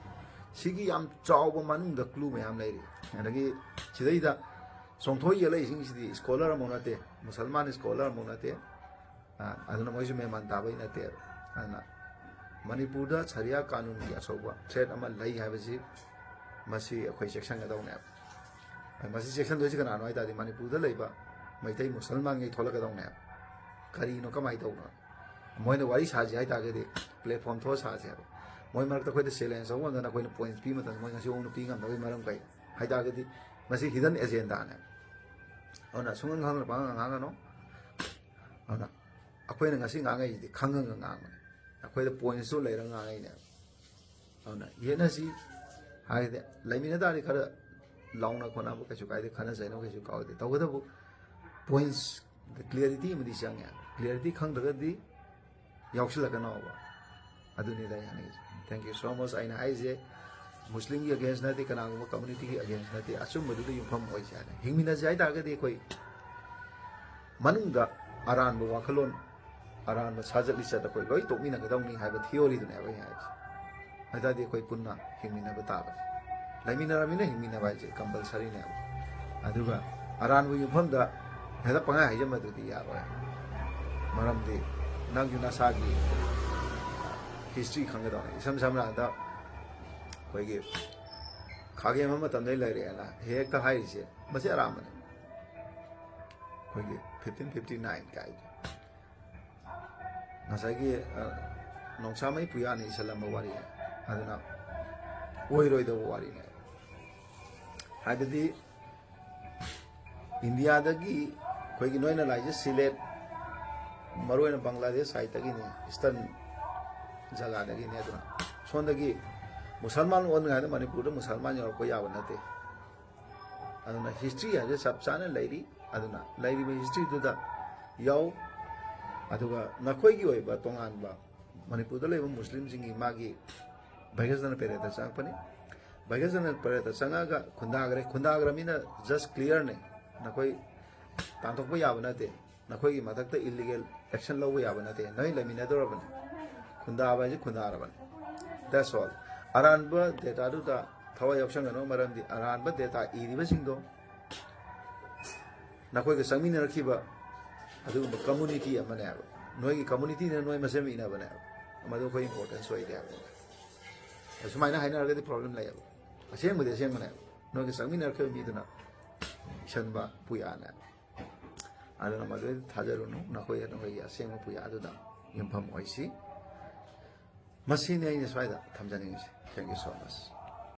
ꯁꯤꯒꯤ ꯌꯥꯝ ꯆꯥꯎꯕ ꯃꯅꯨꯡꯗ ꯀ꯭ꯂꯨ ꯃꯌꯥꯝ ꯂꯩꯔꯤ꯫ ꯑꯗꯒꯤ ꯁꯤꯗꯩꯗ ꯆꯣꯡꯊꯣꯛ ꯌꯦꯛꯂꯛꯏꯁꯤꯡꯁꯤꯗꯤ ꯁ꯭ꯀꯣꯂꯔ ꯑꯃꯨꯛ ꯅꯠꯇꯦ, ꯃꯨꯁꯜꯃꯥꯟ ꯁ꯭ꯀꯣꯂꯔ ꯑꯃꯨꯛ ꯅꯠꯇꯦ꯫ ꯑ, ꯑꯗꯨꯅ ꯃꯣꯏꯁꯨ ꯃꯦꯟꯃꯥꯟ ꯇꯥꯕꯩ ꯅꯠꯇꯦꯕ꯫ ꯑꯗꯨꯅ ꯃꯅꯤꯄꯨꯔꯗ ꯁꯔꯤꯌꯥ ꯀꯥꯅꯨꯟꯒꯤ ꯑꯆꯧꯕ ꯊ꯭ꯔꯦꯠ ꯑꯃ ꯂꯩ ꯍꯥꯏꯕꯁꯤ ꯃꯁꯤ ꯑꯩꯈꯣꯏ ꯆꯦꯛꯁꯤꯟꯒꯗꯧꯅꯦꯕ꯫ ꯃꯁꯤ ꯆꯦꯛꯁꯤꯟꯗꯣꯏꯁꯤ ꯀꯅꯥꯅꯣ ꯍꯥꯏ ꯇꯥꯔꯗꯤ ꯃꯅꯤꯄꯨꯔꯗ ꯂꯩꯕ ꯃꯩꯇꯩ ꯃꯨꯁꯜꯃꯥꯟꯉꯩ ꯊꯣꯛꯂꯛꯀꯗꯧꯅꯦꯕ꯫ ꯀꯔꯤꯅꯣ, ꯀꯃꯥꯏꯅ ꯇꯧꯕꯅꯣ? ꯃꯣꯏꯅ ꯋꯥꯔꯤ ꯁꯥꯁꯤ ꯍꯥꯏ ꯇꯥꯔꯒꯗꯤ ꯄ꯭ꯂꯦꯠꯐꯣꯔꯝ ꯊꯣꯛꯑ ꯁꯥꯁꯦꯕ꯫ ꯃꯣꯏ ꯃꯔꯛꯇ ꯑꯩꯈꯣꯏꯗ ꯆꯦꯂꯦꯟꯖ ꯇꯧꯕ ꯉꯝꯗꯅ ꯑꯩꯈꯣꯏꯅ ꯄꯣꯏꯟꯠꯁ ꯄꯤ ꯃꯇꯝꯗ ꯃꯣꯏ ꯉꯁꯤ ꯐꯥꯎ ꯄꯤ ꯉꯝꯗꯕꯒꯤ ꯃꯔꯝ ꯀꯩ ꯍꯥꯏ ꯇꯥꯔꯒꯗꯤ ꯃꯁꯤ ꯍꯤꯗꯟ ꯑꯦꯖꯦꯟꯗꯥꯅꯦꯕ꯫ ꯑꯗꯨꯅ ꯁꯨꯡꯈꯪ ꯈꯪꯗꯅ ꯄꯪꯉꯥꯡ ꯉꯥꯡꯒꯅꯨ꯫ ꯑꯗꯨꯅ ꯑꯩꯈꯣꯏꯅ ꯉꯁꯤ ꯉꯥꯡꯉꯛꯏꯁꯤꯗꯤ ꯈꯪꯉꯒ ꯉꯥꯡꯕꯅꯦ꯫ ꯑꯩꯈꯣꯏꯗ ꯄꯣꯏꯟꯠꯁꯨ ꯂꯩꯔꯒ ꯉꯥꯡꯉꯛꯏꯅꯦꯕ꯫ ꯑꯗꯨꯅ ꯌꯦꯠꯅꯁꯤ ꯍꯥꯏꯔꯗꯤ ꯂꯩꯃꯤꯟꯅ ꯇꯥꯔꯗꯤ ꯈꯔ ꯂꯥꯎꯅ ꯈꯣꯠꯅꯕ ꯀꯩꯁꯨ ꯀꯥꯏꯗꯦ, ꯈꯠꯅ ꯆꯩꯅꯕ ꯀꯩꯁꯨ ꯀꯥꯏꯗꯦ꯫ ꯇꯧꯕꯇꯕꯨ ꯄꯣꯏꯟꯠꯁ, ꯀ꯭ꯂꯤꯌꯥꯔꯤꯇꯤ ꯑꯃꯗꯤ ꯆꯪꯉꯦ꯫ ꯀ꯭ꯂꯤꯌꯥꯔꯤꯇꯤ ꯈꯪꯗ꯭ꯔꯒꯗꯤ ꯌꯥꯎꯁꯤꯜꯂꯛꯀꯅꯣꯕ꯫ ꯑꯗꯨꯅꯤꯗ ꯑꯩ ꯍꯥꯏꯅꯤꯡꯉꯤꯁꯦ꯫ Thank you so much꯫ ꯑꯩꯅ ꯍꯥꯏꯔꯤꯁꯦ ꯃꯨꯁꯂꯤꯝꯒꯤ ꯑꯒꯦꯟꯁ ꯅꯠꯇꯦ, ꯀꯅꯥꯒꯨꯝꯕ ꯀꯝꯃ꯭ꯌꯨꯅꯤꯇꯤꯒꯤ ꯑꯒꯦꯟꯁ ꯅꯠꯇꯦ, ꯑꯆꯨꯝꯕꯗꯨꯗ ꯌꯨꯝꯐꯝ ꯑꯣꯏꯁꯦ ꯍꯥꯏꯅ꯫ ꯍꯤꯡꯃꯤꯟꯅꯁꯦ ꯍꯥꯏ ꯇꯥꯔꯒꯗꯤ ꯑꯩꯈꯣꯏ ꯃꯅꯨꯡꯗ ꯑꯔꯥꯟꯕ ꯋꯥꯈꯜꯂꯣꯟ, ꯑꯔꯥꯟꯕ ꯁꯥꯖꯠ ꯂꯤꯆꯠ ꯑꯩꯈꯣꯏ ꯂꯣꯏ ꯇꯣꯛꯃꯤꯟꯅꯒꯗꯧꯅꯤ ꯍꯥꯏꯕ ꯊꯤꯑꯣꯔꯤꯗꯨꯅꯦꯕ ꯑꯩꯅ ꯍꯥꯏꯁꯦ꯫ ꯑꯗꯨ ꯇꯥꯔꯗꯤ ꯑꯩꯈꯣꯏ ꯄꯨꯟꯅ ꯍꯤꯡꯃꯤꯟꯅꯕ ꯇꯥꯕꯅꯤ꯫ ꯂꯩꯃꯤꯟꯅꯔꯕꯅꯤꯅ ꯍꯤꯡꯃꯤꯟꯅꯕ ꯍꯥꯏꯁꯦ ꯀꯝꯄꯜꯁꯔꯤꯅꯦꯕ꯫ ꯑꯗꯨꯒ ꯑꯔꯥꯟꯕ ꯌꯨꯝꯐꯝꯗ ꯍꯦꯛꯇ ꯄꯪꯍꯥꯏ ꯍꯥꯏꯖꯟꯕꯗꯨꯗꯤ ꯌꯥꯔꯣꯏ꯫ ꯃꯔꯝꯗꯤ ꯅꯪꯁꯨ ꯅꯁꯥꯒꯤ ꯍꯤꯁꯇ꯭ꯔꯤ ꯈꯪꯒꯗꯧꯅꯤ꯫ ꯏꯁꯝ ꯁꯝꯅ ꯍꯥꯏꯔꯕꯗ ꯑꯩꯈꯣꯏꯒꯤ ꯈꯥꯒꯦꯝꯕ ꯃꯇꯝꯗꯩ ꯂꯩꯔꯛꯑꯦꯅ ꯍꯦꯛꯇ ꯍꯥꯏꯔꯤꯁꯦ ꯃꯁꯤ ꯑꯔꯥꯟꯕꯅꯤ꯫ ꯑꯩꯈꯣꯏꯒꯤ ꯐꯤꯐꯇꯤꯟ ꯐꯤꯐꯇꯤ ꯅꯥꯏꯟ ꯀꯥꯏꯗꯣ꯫ ꯉꯁꯥꯏꯒꯤ, ꯑ, ꯅꯣꯡꯁꯥꯃꯩ ꯄꯨꯌꯥꯅ ꯏꯁꯜꯂꯝꯕ ꯋꯥꯔꯤ꯫ ꯑꯗꯨꯅ ꯑꯣꯏꯔꯣꯏꯗꯕ ꯋꯥꯔꯤꯅꯦ꯫ ꯍꯥꯏꯕꯗꯤ ꯏꯟꯗꯤꯌꯥꯗꯒꯤ ꯑꯩꯈꯣꯏꯒꯤ ꯅꯣꯏꯅ ꯂꯥꯛꯏꯁꯦ ꯁꯤꯂꯦꯠ, ꯃꯔꯨꯑꯣꯏꯅ ꯕꯪꯒ꯭ꯂꯥꯗꯦꯁ ꯁꯥꯏꯠꯇꯒꯤꯅꯤ, ꯏꯁꯇꯔꯟ ꯖꯒꯥꯗꯒꯤꯅꯤ꯫ ꯑꯗꯨꯅ ꯁꯣꯝꯗꯒꯤ ꯃꯨꯁꯜꯃꯥꯟ ꯑꯣꯟꯉꯥꯏꯗ ꯃꯅꯤꯄꯨꯔꯗ ꯃꯨꯁꯜꯃꯥꯟ ꯌꯧꯔꯛꯄ ꯌꯥꯕ ꯅꯠꯇꯦ꯫ ꯑꯗꯨꯅ ꯍꯤꯁꯇ꯭ꯔꯤ ꯍꯥꯏꯁꯦ ꯆꯞ ꯆꯥꯅ ꯂꯩꯔꯤ꯫ ꯑꯗꯨꯅ ꯂꯩꯔꯤꯕ ꯍꯤꯁꯇ꯭ꯔꯤꯗꯨꯗ ꯌꯥꯎ꯫ ꯑꯗꯨꯒ ꯅꯈꯣꯏꯒꯤ ꯑꯣꯏꯕ ꯇꯣꯉꯥꯟꯕ ꯃꯅꯤꯄꯨꯔꯗ ꯂꯩꯕ ꯃꯨꯁꯂꯤꯝꯁꯤꯡꯒꯤ ꯃꯥꯒꯤ ꯚꯩꯒ꯭ꯌꯁꯅ ꯄꯦꯔꯦꯗ ꯆꯪꯉꯛꯄꯅꯤ꯫ ꯚꯩꯒ꯭ꯌꯁꯅ ꯄꯦꯔꯦꯗ ꯆꯪꯉꯛꯑꯒ ꯈꯨꯟꯗꯥꯈ꯭ꯔꯦ꯫ ꯈꯨꯟꯗꯥꯈ꯭ꯔꯃꯤꯅ ꯖꯁ ꯀ꯭ꯂꯤꯌꯔꯅꯦ꯫ ꯅꯈꯣꯏ ꯇꯥꯟꯊꯣꯛꯄ ꯌꯥꯕ ꯅꯠꯇꯦ꯫ ꯅꯈꯣꯏꯒꯤ ꯃꯊꯛꯇ ꯏꯂꯤꯒꯦꯜ ꯑꯦꯛꯁꯟ ꯂꯧꯕ ꯌꯥꯕ ꯅꯠꯇꯦ꯫ ꯅꯣꯏ ꯂꯩꯃꯤꯟꯅꯗꯧꯔꯕꯅꯤ꯫ ꯈꯨꯟꯗꯥꯕ ꯍꯥꯏꯁꯦ ꯈꯨꯟꯗꯥꯔꯕꯅꯤ꯫ That's all꯫ ꯑꯔꯥꯟꯕ ꯗꯦꯇꯥꯗꯨꯗ ꯊꯋꯥꯏ ꯌꯥꯎꯁꯟꯒꯅꯨ, ꯃꯔꯝꯗꯤ ꯑꯔꯥꯟꯕ ꯗꯦꯇꯥ ꯏꯔꯤꯕꯁꯤꯡꯗꯣ ꯅꯈꯣꯏꯒ ꯆꯪꯃꯤꯟꯅꯔꯛꯈꯤꯕ ꯑꯗꯨꯒꯨꯝꯕ ꯀꯝꯃꯨꯅꯤꯇꯤ ꯑꯃꯅꯦꯕ꯫ ꯅꯣꯏꯒꯤ ꯀꯝꯃꯨꯅꯤꯇꯤꯅ ꯅꯣꯏ ꯃꯁꯦꯟ ꯏꯅꯕꯅꯦꯕ꯫ ꯃꯗꯨ ꯑꯩꯈꯣꯏ ꯏꯝꯄꯣꯔꯇꯦꯟꯁ ꯑꯣꯏꯗꯦ ꯍꯥꯏꯕꯅꯤꯗ꯫ ꯑꯁꯨꯃꯥꯏꯅ ꯍꯥꯏꯅꯔꯒꯗꯤ ꯄ꯭ꯔꯣꯕ꯭ꯂꯦꯝ ꯂꯩꯌꯦꯕ꯫ ꯑꯁꯦꯡꯕꯗꯤ ꯑꯁꯦꯡꯕꯅꯦꯕ꯫ ꯅꯣꯏꯒ ꯆꯪꯃꯤꯟꯅꯔꯛꯈꯤꯕ ꯃꯤꯗꯨꯅ ꯏꯁꯟꯕ ꯄꯨꯌꯥꯅꯦꯕ꯫ ꯑꯗꯨꯅ ꯃꯗꯨꯗꯤ ꯊꯥꯖꯔꯨꯅꯨ, ꯅꯈꯣꯏ ꯅꯈꯣꯏꯒꯤ ꯑꯁꯦꯡꯕ ꯄꯨꯌꯥꯗꯨꯗ ꯌꯨꯝꯐꯝ ꯑꯣꯏꯁꯤ꯫ ꯃꯁꯤꯅꯤ ꯑꯩꯅ ꯁ꯭ꯋꯥꯏꯗ ꯊꯝꯖꯅꯤꯡꯉꯤꯁꯦ꯫ Thank you so much꯫